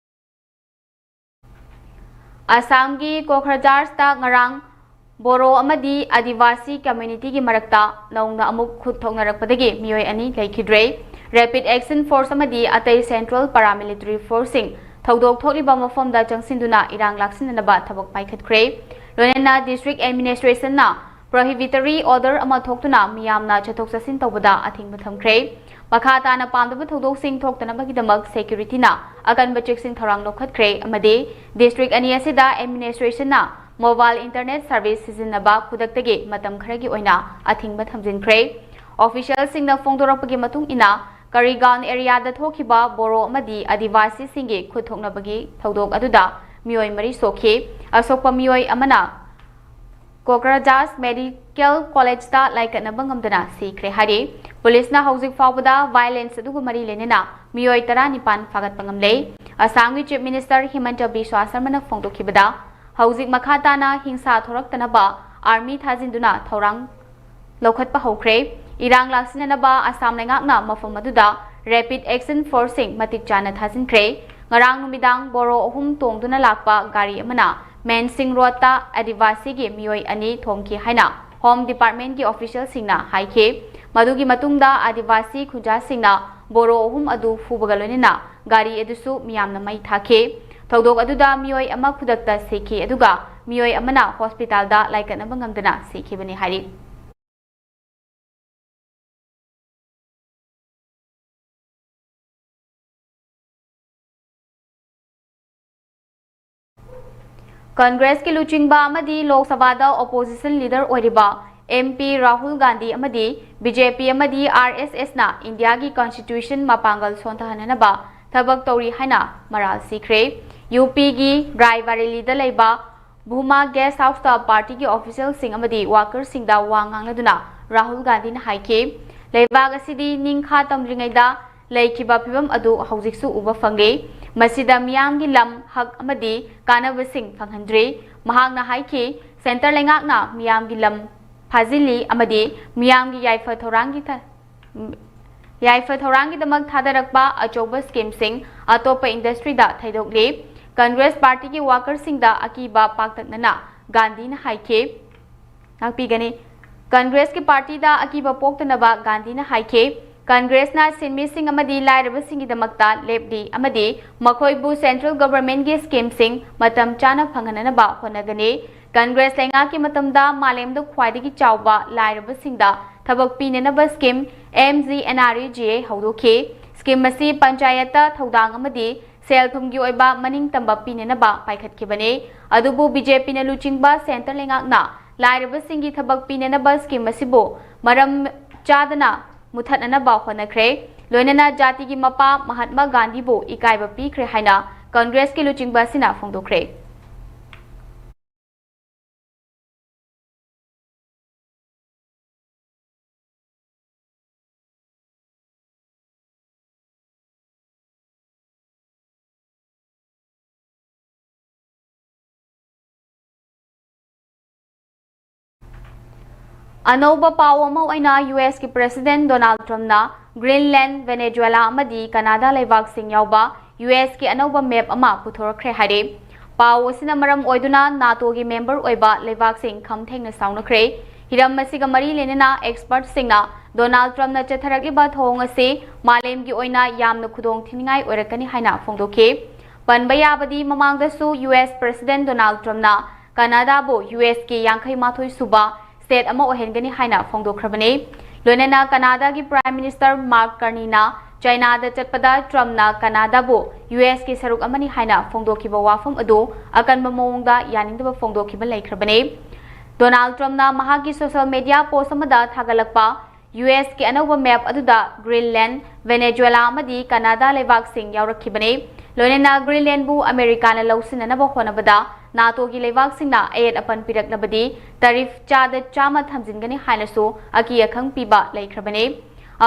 ꯑꯁꯥꯝꯒꯤ ꯀꯣꯀ꯭ꯔꯖꯥꯔꯁꯇ ꯉꯔꯥꯡ ꯕꯣꯔꯣ ꯑꯃꯗꯤ ꯑꯥꯗꯤꯋꯥꯁꯤ communityꯒꯤ ꯃꯔꯛꯇ ꯅꯧꯅ ꯑꯃꯨꯛ ꯈꯨꯠ ꯊꯣꯛꯅꯔꯛꯄꯗꯒꯤ ꯃꯤꯑꯣꯏ ꯑꯅꯤ ꯂꯩꯈꯤꯗ꯭ꯔꯦ꯫ Rapid Action Force ꯑꯃꯗꯤ ꯑꯇꯩ central paramilitary forceꯁꯤꯡ ꯊꯧꯗꯣꯛ ꯊꯣꯛꯂꯤꯕ ꯃꯐꯝꯗ ꯆꯪꯁꯤꯟꯗꯨꯅ ꯏꯔꯥꯡ ꯂꯥꯛꯁꯤꯟꯅꯅꯕ ꯊꯕꯛ ꯄꯥꯏꯈꯠꯈ꯭ꯔꯦ꯫ ꯂꯣꯏꯅꯅ district administrationꯅ prohibitory order ꯑꯃ ꯊꯣꯛꯇꯨꯅ ꯃꯤꯌꯥꯝꯅ ꯆꯠꯊꯣꯛ ꯆꯠꯁꯤꯟ ꯇꯧꯕꯗ ꯑꯊꯤꯡꯕ ꯊꯝꯈ꯭ꯔꯦ꯫ ꯃꯈꯥ ꯇꯥꯅ ꯄꯥꯝꯗꯕ ꯊꯧꯗꯣꯛꯁꯤꯡ ꯊꯣꯛꯇꯅꯕꯒꯤꯗꯃꯛ securityꯅ ꯑꯀꯟꯕ ꯆꯦꯛꯁꯤꯟ ꯊꯧꯔꯥꯡ ꯂꯧꯈꯠꯈ꯭ꯔꯦ ꯑꯃꯗꯤ district ꯑꯅꯤ ꯑꯁꯤꯗ administrationꯅ mobile internet service ꯁꯤꯖꯤꯟꯅꯕ ꯈꯨꯗꯛꯇꯒꯤ ꯃꯇꯝ ꯈꯔꯒꯤ ꯑꯣꯏꯅ ꯑꯊꯤꯡꯕ ꯊꯝꯖꯤꯟꯈ꯭ꯔꯦ꯫ Officialꯁꯤꯡꯅ ꯐꯣꯡꯗꯣꯔꯛꯄꯒꯤ ꯃꯇꯨꯡ ꯏꯟꯅ, ꯀꯔꯤꯒꯥꯎꯟ areaꯗ ꯊꯣꯛꯈꯤꯕ ꯕꯣꯔꯣ ꯑꯃꯗꯤ ꯑꯥꯗꯤꯋꯥꯁꯤꯁꯤꯡꯒꯤ ꯈꯨꯠ ꯊꯣꯛꯅꯕꯒꯤ ꯊꯧꯗꯣꯛ ꯑꯗꯨꯗ ꯃꯤꯑꯣꯏ ꯃꯔꯤ ꯁꯣꯛꯈꯤ꯫ ꯑꯁꯣꯛꯄ ꯃꯤꯑꯣꯏ ꯑꯃꯅ ꯀꯣꯀ꯭ꯔꯖꯥꯔ Medical Collegeꯇ ꯂꯥꯏꯀꯠꯅꯕ ꯉꯝꯗꯅ ꯁꯤꯈ꯭ꯔꯦ ꯍꯥꯏꯔꯤ꯫ ꯄꯨꯂꯤꯁꯅ ꯍꯧꯖꯤꯛ ꯐꯥꯎꯕꯗ violence ꯑꯗꯨꯒ ꯃꯔꯤ ꯂꯩꯅꯅ ꯃꯤꯑꯣꯏ ꯇꯔꯥꯅꯤꯄꯥꯟ ꯐꯥꯒꯠꯄ ꯉꯝꯂꯦ꯫ ꯑꯁꯥꯝꯒꯤ Chief Minister ꯍꯤꯃꯟꯇ ꯕꯤꯁ꯭ꯋꯥ ꯁꯔꯃꯅ ꯐꯣꯡꯗꯣꯛꯈꯤꯕꯗ, ꯍꯧꯖꯤꯛ ꯃꯈꯥ ꯇꯥꯅ ꯍꯤꯡꯁꯥ ꯊꯣꯔꯛꯇꯅꯕ army ꯊꯥꯖꯤꯟꯗꯨꯅ ꯊꯧꯔꯥꯡ ꯂꯧꯈꯠꯄ ꯍꯧꯈ꯭ꯔꯦ꯫ ꯏꯔꯥꯡ ꯂꯥꯛꯁꯤꯟꯅꯅꯕ ꯑꯁꯥꯝ ꯂꯩꯉꯥꯛꯅ ꯃꯐꯝ ꯑꯗꯨꯗ Rapid Action Forceꯁꯤꯡ ꯃꯇꯤꯛ ꯆꯥꯅ ꯊꯥꯖꯤꯟꯈ꯭ꯔꯦ꯫ ꯉꯔꯥꯡ ꯅꯨꯃꯤꯗꯥꯡ ꯕꯣꯔꯣ ꯑꯍꯨꯝ ꯇꯣꯡꯗꯨꯅ ꯂꯥꯛꯄ ꯒꯥꯔꯤ ꯑꯃꯅ ꯃꯦꯟꯁꯤꯡ ꯔꯣꯗꯇ ꯑꯥꯗꯤꯕꯥꯁꯤꯒꯤ ꯃꯤꯑꯣꯏ ꯑꯅꯤ ꯊꯣꯝꯈꯤ ꯍꯥꯏꯅ Home Departmentꯀꯤ officialꯁꯤꯡꯅ ꯍꯥꯏꯈꯤ꯫ ꯃꯗꯨꯒꯤ ꯃꯇꯨꯡꯗ ꯑꯥꯗꯤꯕꯥꯁꯤ ꯈꯨꯟꯖꯥꯁꯤꯡꯅ ꯕꯣꯔꯣ ꯑꯍꯨꯝ ꯑꯗꯨ ꯐꯨꯕꯒ ꯂꯣꯏꯅꯅ ꯒꯥꯔꯤ ꯑꯗꯨꯁꯨ ꯃꯤꯌꯥꯝꯅ ꯃꯩ ꯊꯥꯈꯤ꯫ ꯊꯧꯗꯣꯛ ꯑꯗꯨꯗ ꯃꯤꯑꯣꯏ ꯑꯃ ꯈꯨꯗꯛꯇ ꯁꯤꯈꯤ, ꯑꯗꯨꯒ ꯃꯤꯑꯣꯏ ꯑꯃꯅ hospitalꯗ ꯂꯥꯏꯀꯠꯅꯕ ꯉꯝꯗꯅ ꯁꯤꯈꯤꯕꯅꯤ ꯍꯥꯏꯔꯤ꯫ ꯀꯪꯒ꯭ꯔꯦꯁꯀꯤ ꯂꯨꯆꯤꯡꯕ ꯑꯃꯗꯤ ꯂꯣꯛ ꯁꯚꯥꯗ opposition leader ꯑꯣꯏꯔꯤꯕ MP ꯔꯥꯍꯨꯜ ꯒꯥꯟꯙꯤ ꯑꯃꯗꯤ BJP ꯑꯃꯗꯤ RSSꯅ ꯏꯟꯗꯤꯌꯥꯒꯤ constitution ꯃꯄꯥꯡꯒꯜ ꯁꯣꯟꯊꯍꯟꯅꯅꯕ ꯊꯕꯛ ꯇꯧꯔꯤ ꯍꯥꯏꯅ ꯃꯔꯥꯜ ꯁꯤꯈ꯭ꯔꯦ꯫ UPꯒꯤ ꯔꯥꯏꯕꯔꯦꯂꯤꯗ ꯂꯩꯕ ꯚꯨꯃꯥ Guest Houseꯇ partyꯒꯤ officialꯁꯤꯡ ꯑꯃꯗꯤ workerꯁꯤꯡꯗ ꯋꯥ ꯉꯥꯡꯅꯗꯨꯅ ꯔꯥꯍꯨꯜ ꯒꯥꯟꯙꯤꯅ ꯍꯥꯏꯈꯤ, ꯂꯩꯕꯥꯛ ꯑꯁꯤꯗꯤ ꯅꯤꯡꯈꯥ ꯇꯝꯗ꯭ꯔꯤꯉꯩꯗ ꯂꯩꯈꯤꯕ ꯐꯤꯚꯝ ꯑꯗꯨ ꯍꯧꯖꯤꯛꯁꯨ ꯎꯕ ꯐꯪꯂꯤ꯫ ꯃꯁꯤꯗ ꯃꯤꯌꯥꯝꯒꯤ ꯂꯝ, ꯍꯛ ꯑꯃꯗꯤ ꯀꯥꯟꯅꯕꯁꯤꯡ ꯐꯪꯍꯟꯗ꯭ꯔꯤ꯫ ꯃꯍꯥꯛꯅ ꯍꯥꯏꯈꯤ, centre ꯂꯩꯉꯥꯛꯅ ꯃꯤꯌꯥꯝꯒꯤ ꯂꯝ ꯐꯥꯖꯤꯜꯂꯤ ꯑꯃꯗꯤ ꯃꯤꯌꯥꯝꯒꯤ ꯌꯥꯏꯐ ꯊꯧꯔꯥꯡꯒꯤ ꯊ-, ꯌꯥꯏꯐ ꯊꯧꯔꯥꯡꯒꯤꯗꯃꯛ ꯊꯥꯗꯔꯛꯄ ꯑꯆꯧꯕ schemeꯁꯤꯡ ꯑꯇꯣꯞꯄ industryꯗ ꯊꯩꯗꯣꯛꯂꯤ꯫ ꯀꯪꯒ꯭ꯔꯦꯁ partyꯒꯤ workerꯁꯤꯡꯗ ꯑꯀꯤꯕ ꯄꯥꯛꯇꯛꯅꯅ ꯒꯥꯟꯙꯤꯅ ꯍꯥꯏꯈꯤ꯫ ꯉꯥꯛꯄꯤꯒꯅꯤ꯫ ꯀꯪꯒ꯭ꯔꯦꯁꯀꯤ partyꯗ ꯑꯀꯤꯕ ꯄꯣꯛꯇꯅꯕ ꯒꯥꯟꯙꯤꯅ ꯍꯥꯏꯈꯤ꯫ ꯀꯪꯒ꯭ꯔꯦꯁꯅ ꯁꯤꯟꯃꯤꯁꯤꯡ ꯑꯃꯗꯤ ꯂꯥꯏꯔꯕꯁꯤꯡꯒꯤꯗꯃꯛꯇ ꯂꯦꯞꯂꯤ ꯑꯃꯗꯤ ꯃꯈꯣꯏꯕꯨ central governmentꯀꯤ schemeꯁꯤꯡ ꯃꯇꯝ ꯆꯥꯅ ꯐꯪꯍꯟꯅꯅꯕ ꯍꯣꯠꯅꯒꯅꯤ꯫ ꯀꯪꯒ꯭ꯔꯦꯁ ꯂꯩꯉꯥꯛꯀꯤ ꯃꯇꯝꯗ ꯃꯥꯂꯦꯝꯗ ꯈ꯭ꯋꯥꯏꯗꯒꯤ ꯆꯥꯎꯕ ꯂꯥꯏꯔꯕꯁꯤꯡꯗ ꯊꯕꯛ ꯄꯤꯅꯅꯕ scheme MGNREGA ꯍꯧꯗꯣꯛꯈꯤ꯫ Scheme ꯑꯁꯤ ꯄꯟꯆꯥꯌꯠꯇ ꯊꯧꯗꯥꯡ ꯑꯃꯗꯤ ꯁꯦꯜ ꯊꯨꯝꯒꯤ ꯑꯣꯏꯕ ꯃꯅꯤꯡ ꯇꯝꯕ ꯄꯤꯅꯅꯕ ꯄꯥꯏꯈꯠꯈꯤꯕꯅꯤ꯫ ꯑꯗꯨꯕꯨ BJPꯅ ꯂꯨꯆꯤꯡꯕ centre ꯂꯩꯉꯥꯛꯅ ꯂꯥꯏꯔꯕꯁꯤꯡꯒꯤ ꯊꯕꯛ ꯄꯤꯅꯅꯕ scheme ꯑꯁꯤꯕꯨ ꯃꯔꯝ ꯆꯥꯗꯅ ꯃꯨꯊꯠꯅꯅꯕ ꯍꯣꯠꯅꯈ꯭ꯔꯦ꯫ ꯂꯣꯏꯅꯅ ꯖꯥꯇꯤꯒꯤ ꯃꯄꯥ ꯃꯍꯥꯠꯃ ꯒꯥꯟꯙꯤꯕꯨ ꯏꯀꯥꯏꯕ ꯄꯤꯈ꯭ꯔꯦ ꯍꯥꯏꯅ ꯀꯪꯒ꯭ꯔꯦꯁꯀꯤ ꯂꯨꯆꯤꯡꯕ ꯑꯁꯤꯅ ꯐꯣꯡꯗꯣꯛꯈ꯭ꯔꯦ꯫ ꯑꯅꯧꯕ ꯄꯥꯎ ꯑꯃ ꯑꯣꯏꯅ ꯌꯨ ꯑꯦꯁꯀꯤ President Donald Trumpꯅ Greenland, Venezuela ꯑꯃꯗꯤ Canada ꯂꯩꯕꯥꯛꯁꯤꯡ ꯌꯥꯎꯕ ꯌꯨ ꯑꯦꯁꯀꯤ ꯑꯅꯧꯕ map ꯑꯃ ꯄꯨꯊꯣꯔꯛꯈ꯭ꯔꯦ ꯍꯥꯏꯔꯦ꯫ ꯄꯥꯎ ꯑꯁꯤꯅ ꯃꯔꯝ ꯑꯣꯏꯗꯨꯅ NATOꯒꯤ member ꯑꯣꯏꯕ ꯂꯩꯕꯥꯛꯁꯤꯡ ꯈꯝ ꯊꯦꯡꯅ ꯁꯥꯎꯅꯈ꯭ꯔꯦ꯫ ꯍꯤꯔꯝ ꯑꯁꯤꯒ ꯃꯔꯤ ꯂꯩꯅꯅ expertꯁꯤꯡꯅ Donald Trumpꯅ ꯆꯠꯊꯔꯛꯂꯤꯕ ꯊꯧꯑꯣꯡ ꯑꯁꯤ ꯃꯥꯂꯦꯝꯒꯤ ꯑꯣꯏꯅ ꯌꯥꯝꯅ ꯈꯨꯗꯣꯡ ꯊꯤꯅꯤꯡꯉꯥꯏ ꯑꯣꯏꯔꯛꯀꯅꯤ ꯍꯥꯏꯅ ꯐꯣꯡꯗꯣꯛꯈꯤ꯫ ꯄꯟꯕ ꯌꯥꯕꯗꯤ, ꯃꯃꯥꯡꯗꯁꯨ ꯌꯨ ꯑꯦꯁ President Donald Trumpꯅ Canadaꯕꯨ ꯌꯨ ꯑꯦꯁꯀꯤ ꯌꯥꯡꯈꯩ ꯃꯥꯊꯣꯏ ꯁꯨꯕ state ꯑꯃ ꯑꯣꯏꯍꯟꯒꯅꯤ ꯍꯥꯏꯅ ꯐꯣꯡꯗꯣꯛꯈ꯭ꯔꯕꯅꯤ꯫ ꯂꯣꯏꯅꯅ Canadaꯒꯤ Prime Minister Mark Carneyꯅ Chinaꯗ ꯆꯠꯄꯗ Trumpꯅ Canadaꯕꯨ ꯌꯨ ꯑꯦꯁꯀꯤ ꯁꯔꯨꯛ ꯑꯃꯅꯤ ꯍꯥꯏꯅ ꯐꯣꯡꯗꯣꯛꯈꯤꯕ ꯋꯥꯐꯝ ꯑꯗꯨ ꯑꯀꯟꯕ ꯃꯑꯣꯡꯗ ꯌꯥꯅꯤꯡꯗꯕ ꯐꯣꯡꯗꯣꯛꯈꯤꯕ ꯂꯩꯈ꯭ꯔꯕꯅꯤ꯫ Donald Trumpꯅ ꯃꯍꯥꯛꯀꯤ social media post ꯑꯃꯗ ꯊꯥꯒꯠꯂꯛꯄ ꯌꯨ ꯑꯦꯁꯀꯤ ꯑꯅꯧꯕ map ꯑꯗꯨꯗ Greenland, Venezuela ꯑꯃꯗꯤ Canada ꯂꯩꯕꯥꯛꯁꯤꯡ ꯌꯥꯎꯔꯛꯈꯤꯕꯅꯤ꯫ ꯂꯣꯏꯅꯅ Greenlandꯕꯨ Americaꯅ ꯂꯧꯁꯤꯟꯅꯅꯕ ꯍꯣꯠꯅꯕꯗ NATOꯒꯤ ꯂꯩꯕꯥꯛꯁꯤꯡꯅ ꯑꯌꯦꯠ ꯑꯄꯟ ꯄꯤꯔꯛꯂꯕꯗꯤ tariff ꯆꯥꯗ ꯆꯥꯝꯃ ꯊꯝꯖꯤꯟꯒꯅꯤ ꯍꯥꯏꯅꯁꯨ ꯑꯀꯤ ꯑꯈꯪ ꯄꯤꯕ ꯂꯩꯈ꯭ꯔꯕꯅꯤ꯫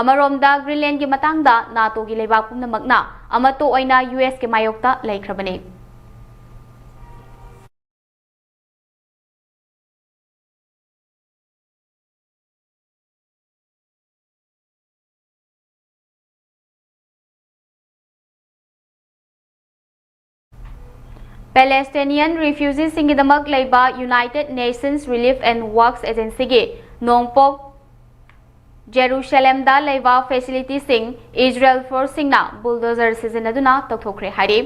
ꯑꯃꯔꯣꯝꯗ, Greenlandꯒꯤ ꯃꯇꯥꯡꯗ NATOꯒꯤ ꯂꯩꯕꯥꯛ ꯄꯨꯝꯅꯃꯛꯅ ꯑꯃꯠꯇ ꯑꯣꯏꯅ ꯌꯨ ꯑꯦꯁꯀꯤ ꯃꯥꯌꯣꯛꯇ ꯂꯩꯈ꯭ꯔꯕꯅꯤ꯫ Palestinian refugeeꯁꯤꯡꯒꯤꯗꯃꯛ ꯂꯩꯕ United Nations Relief and Works Agencyꯒꯤ ꯅꯣꯡꯄꯣꯛ ꯖꯦꯔꯨꯁꯂꯦꯝꯗ ꯂꯩꯕ facilityꯁꯤꯡ Israel forceꯁꯤꯡꯅ bulldozer ꯁꯤꯖꯤꯟꯅꯗꯨꯅ ꯇꯧꯊꯣꯛꯈ꯭ꯔꯦ ꯍꯥꯏꯔꯤ꯫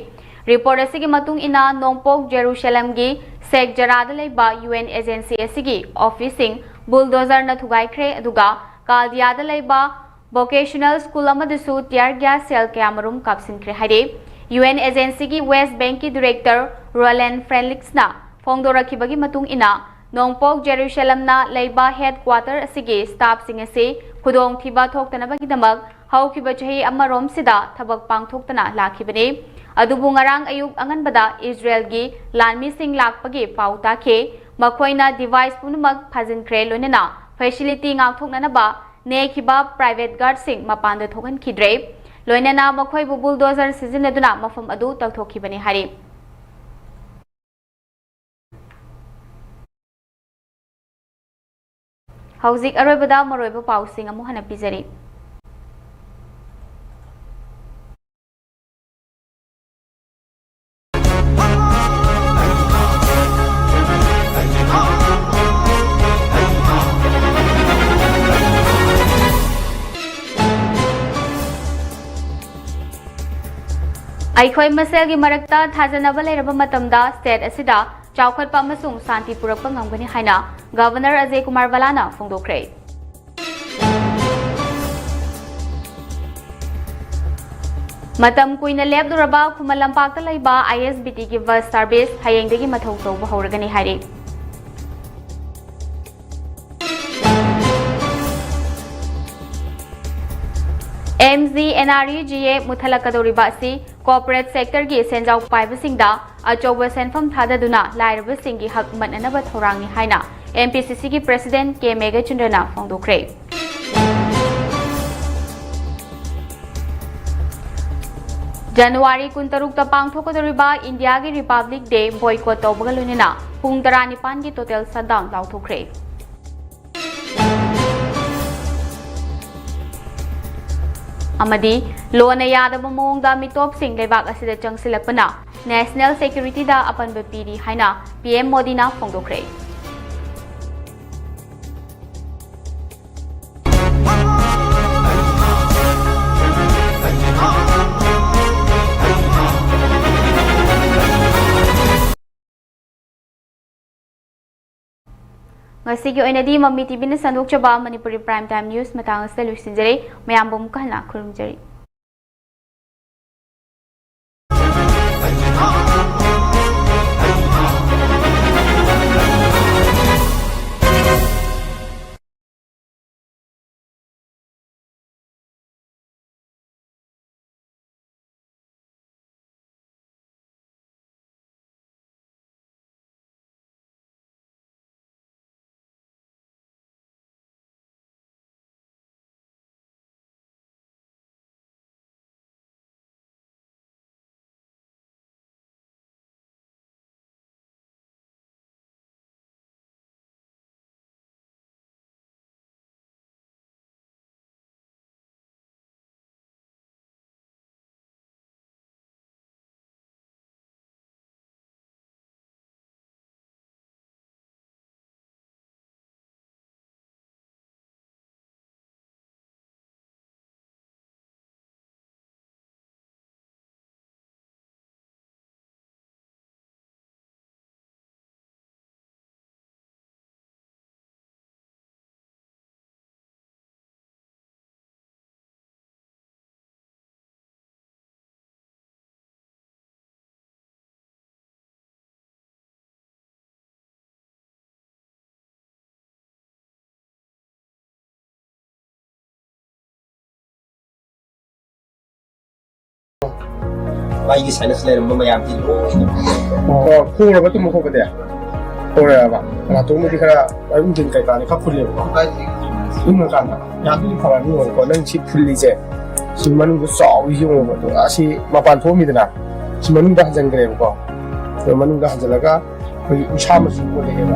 Report ꯑꯁꯤꯒꯤ ꯃꯇꯨꯡ ꯏꯟꯅ, ꯅꯣꯡꯄꯣꯛ ꯖꯦꯔꯨꯁꯂꯦꯝꯒꯤ Sheikh Jarrahꯗ ꯂꯩꯕ U N agency ꯑꯁꯤꯒꯤ officeꯁꯤꯡ bulldozerꯅ ꯊꯨꯒꯥꯏꯈ꯭ꯔꯦ, ꯑꯗꯨꯒ ꯀꯥꯜꯗꯤꯌꯥꯗ ꯂꯩꯕ vocational school ꯑꯃꯗꯁꯨ tear gas shell ꯀꯌꯥꯃꯔꯨꯝ ꯀꯥꯞꯁꯤꯟꯈ꯭ꯔꯦ ꯍꯥꯏꯔꯤ꯫ U N agencyꯒꯤ West Bankꯀꯤ director Roland Felixꯅ ꯐꯣꯡꯗꯣꯔꯛꯈꯤꯕꯒꯤ ꯃꯇꯨꯡ ꯏꯟꯅ, ꯅꯣꯡꯄꯣꯛ ꯖꯦꯔꯨꯁꯂꯝꯅ ꯂꯩꯕ headquarter ꯑꯁꯤꯒꯤ staffꯁꯤꯡ ꯑꯁꯤ ꯈꯨꯗꯣꯡꯊꯤꯕ ꯊꯣꯛꯇꯅꯕꯒꯤꯗꯃꯛ ꯍꯧꯈꯤꯕ ꯆꯍꯤ ꯑꯃꯔꯣꯝꯁꯤꯗ ꯊꯕꯛ ꯄꯥꯡꯊꯣꯛꯇꯅ ꯂꯥꯛꯈꯤꯕꯅꯤ꯫ ꯑꯗꯨꯕꯨ ꯉꯔꯥꯡ ꯑꯌꯨꯛ ꯑꯉꯟꯕꯗ ꯏꯖꯔꯦꯜꯒꯤ ꯂꯥꯟꯃꯤꯁꯤꯡ ꯂꯥꯛꯄꯒꯤ ꯄꯥꯎ ꯇꯥꯈꯤ꯫ ꯃꯈꯣꯏꯅ device ꯄꯨꯝꯅꯃꯛ ꯐꯥꯖꯤꯟꯈ꯭ꯔꯦ, ꯂꯣꯏꯅꯅ facility ꯉꯥꯛꯊꯣꯛꯅꯅꯕ ꯅꯦꯛꯈꯤꯕ private guardꯁꯤꯡ ꯃꯄꯥꯟꯗ ꯊꯣꯛꯍꯟꯈꯤꯗ꯭ꯔꯦ꯫ ꯂꯣꯏꯅꯅ ꯃꯈꯣꯏꯕꯨ bulldozer ꯁꯤꯖꯤꯟꯅꯗꯨꯅ ꯃꯐꯝ ꯑꯗꯨ ꯇꯧꯊꯣꯛꯈꯤꯕꯅꯤ ꯍꯥꯏꯔꯤ꯫ ꯍꯧꯖꯤꯛ ꯑꯔꯣꯏꯕꯗ ꯃꯔꯨꯑꯣꯏꯕ ꯄꯥꯎꯁꯤꯡ ꯑꯃꯨꯛ ꯍꯟꯅ ꯄꯤꯖꯔꯤ꯫ ꯑꯩꯈꯣꯏ ꯃꯁꯦꯜꯒꯤ ꯃꯔꯛꯇ ꯊꯥꯖꯅꯕ ꯂꯩꯔꯕ ꯃꯇꯝꯗ state ꯑꯁꯤꯗ ꯆꯥꯎꯈꯠꯄ ꯑꯃꯁꯨꯡ ꯁꯥꯟꯇꯤ ꯄꯨꯔꯛꯄ ꯉꯝꯒꯅꯤ ꯍꯥꯏꯅ Governor ꯑꯖꯌ ꯀꯨꯃꯥꯔ ꯚꯜꯂꯥꯅ ꯐꯣꯡꯗꯣꯛꯈ꯭ꯔꯦ꯫ ꯃꯇꯝ ꯀꯨꯏꯅ ꯂꯦꯞꯂꯨꯔꯕ ꯈꯨꯃꯟ ꯂꯝꯄꯥꯛꯇ ꯂꯩꯕ ISBTꯒꯤ bus service ꯍꯌꯦꯡꯗꯒꯤ ꯃꯊꯧ ꯇꯧꯕ ꯍꯧꯔꯒꯅꯤ ꯍꯥꯏꯔꯤ꯫ MGNREGA ꯃꯨꯠꯊꯠꯂꯛꯀꯗꯧꯔꯤꯕ ꯑꯁꯤ corporate sectorꯒꯤ ꯁꯦꯟꯖꯥꯎ ꯄꯥꯏꯕꯁꯤꯡꯗ ꯑꯆꯧꯕ ꯁꯦꯟꯐꯝ ꯊꯥꯗꯗꯨꯅ ꯂꯥꯏꯔꯕꯁꯤꯡꯒꯤ ꯍꯛ ꯃꯠꯅꯅꯕ ꯊꯧꯔꯥꯡꯅꯤ ꯍꯥꯏꯅ MPCCꯒꯤ president ꯀꯦ ꯃꯦꯘꯆꯟꯗ꯭ꯔꯅ ꯐꯣꯡꯗꯣꯛꯈ꯭ꯔꯦ꯫ ꯖꯅꯋꯥꯔꯤ ꯀꯨꯟꯇꯔꯨꯛꯇ ꯄꯥꯡꯊꯣꯛꯀꯗꯧꯔꯤꯕ ꯏꯟꯗꯤꯌꯥꯒꯤ Republic Day boycott ꯇꯧꯕꯒ ꯂꯣꯏꯅꯅ ꯄꯨꯡ ꯇꯔꯥꯅꯤꯄꯥꯟꯒꯤ total shutdown ꯂꯥꯎꯊꯣꯛꯈ꯭ꯔꯦ꯫ ꯑꯃꯗꯤ ꯂꯣꯅ ꯌꯥꯗꯕ ꯃꯑꯣꯡꯗ ꯃꯤꯇꯣꯞꯁꯤꯡ ꯂꯩꯕꯥꯛ ꯑꯁꯤꯗ ꯆꯪꯁꯤꯜꯂꯛꯄꯅ national securityꯗ ꯑꯄꯟꯕ ꯄꯤꯔꯤ ꯍꯥꯏꯅ PM ꯃꯣꯗꯤꯅ ꯐꯣꯡꯗꯣꯛꯈ꯭ꯔꯦ꯫ ꯉꯁꯤꯒꯤ ꯑꯣꯏꯅꯗꯤ ꯃꯃꯤ TVꯅ ꯁꯟꯗꯣꯛꯆꯕ ꯃꯅꯤꯄꯨꯔꯤ prime time news ꯃꯇꯥꯡ ꯑꯁꯤꯗ ꯂꯣꯏꯁꯤꯟꯖꯔꯦ꯫ ꯃꯌꯥꯝꯕꯨ ꯑꯃꯨꯛꯀ ꯍꯟꯅ ꯈꯨꯔꯨꯝꯖꯔꯤ꯫ ꯃꯥꯒꯤ ꯁꯥꯏꯅꯁ ꯂꯩꯔꯝꯕ ꯃꯌꯥꯝꯗꯤ ꯂꯣꯏꯅ꯫ ꯑꯣ, ꯈꯣꯡꯔꯕ ꯇꯨꯝꯕ ꯈꯣꯠꯄꯗꯤ? ꯈꯣꯡꯔꯕ? ꯅꯥꯇꯣꯟꯕꯨꯗꯤ ꯈꯔ ꯃꯅꯨꯡ ꯊꯤꯟ ꯀꯩꯀꯥꯗꯤ ꯈꯔ ꯐꯨꯜꯂꯦꯕꯀꯣ꯫ ꯇꯨꯝꯃꯀꯥꯟꯗ ꯌꯥꯝꯗꯤ ꯐꯔꯅꯤ ꯌꯦꯡꯉꯣꯀꯣ꯫ ꯅꯪ ꯁꯤ ꯐꯨꯜꯂꯤꯁꯦ, ꯁꯤ ꯃꯅꯨꯡꯗ ꯆꯥꯎꯔꯤꯁꯤ ꯌꯦꯡꯉꯣꯕ꯫ ꯑꯗꯣ ꯑꯁꯤ ꯃꯄꯥꯟ ꯊꯣꯛꯑꯝꯃꯤꯗꯅ, ꯁꯤ ꯃꯅꯨꯡꯗ ꯍꯟꯖꯤꯟꯈ꯭ꯔꯦꯕꯀꯣ꯫ ꯑꯗꯣ ꯃꯅꯨꯡꯗ ꯍꯟꯖꯤꯜꯂꯒ ꯑꯩꯈꯣꯏꯒꯤ ꯎꯟꯁꯥ ꯃꯆꯨ ꯑꯣꯜꯂꯛꯑꯦꯕ꯫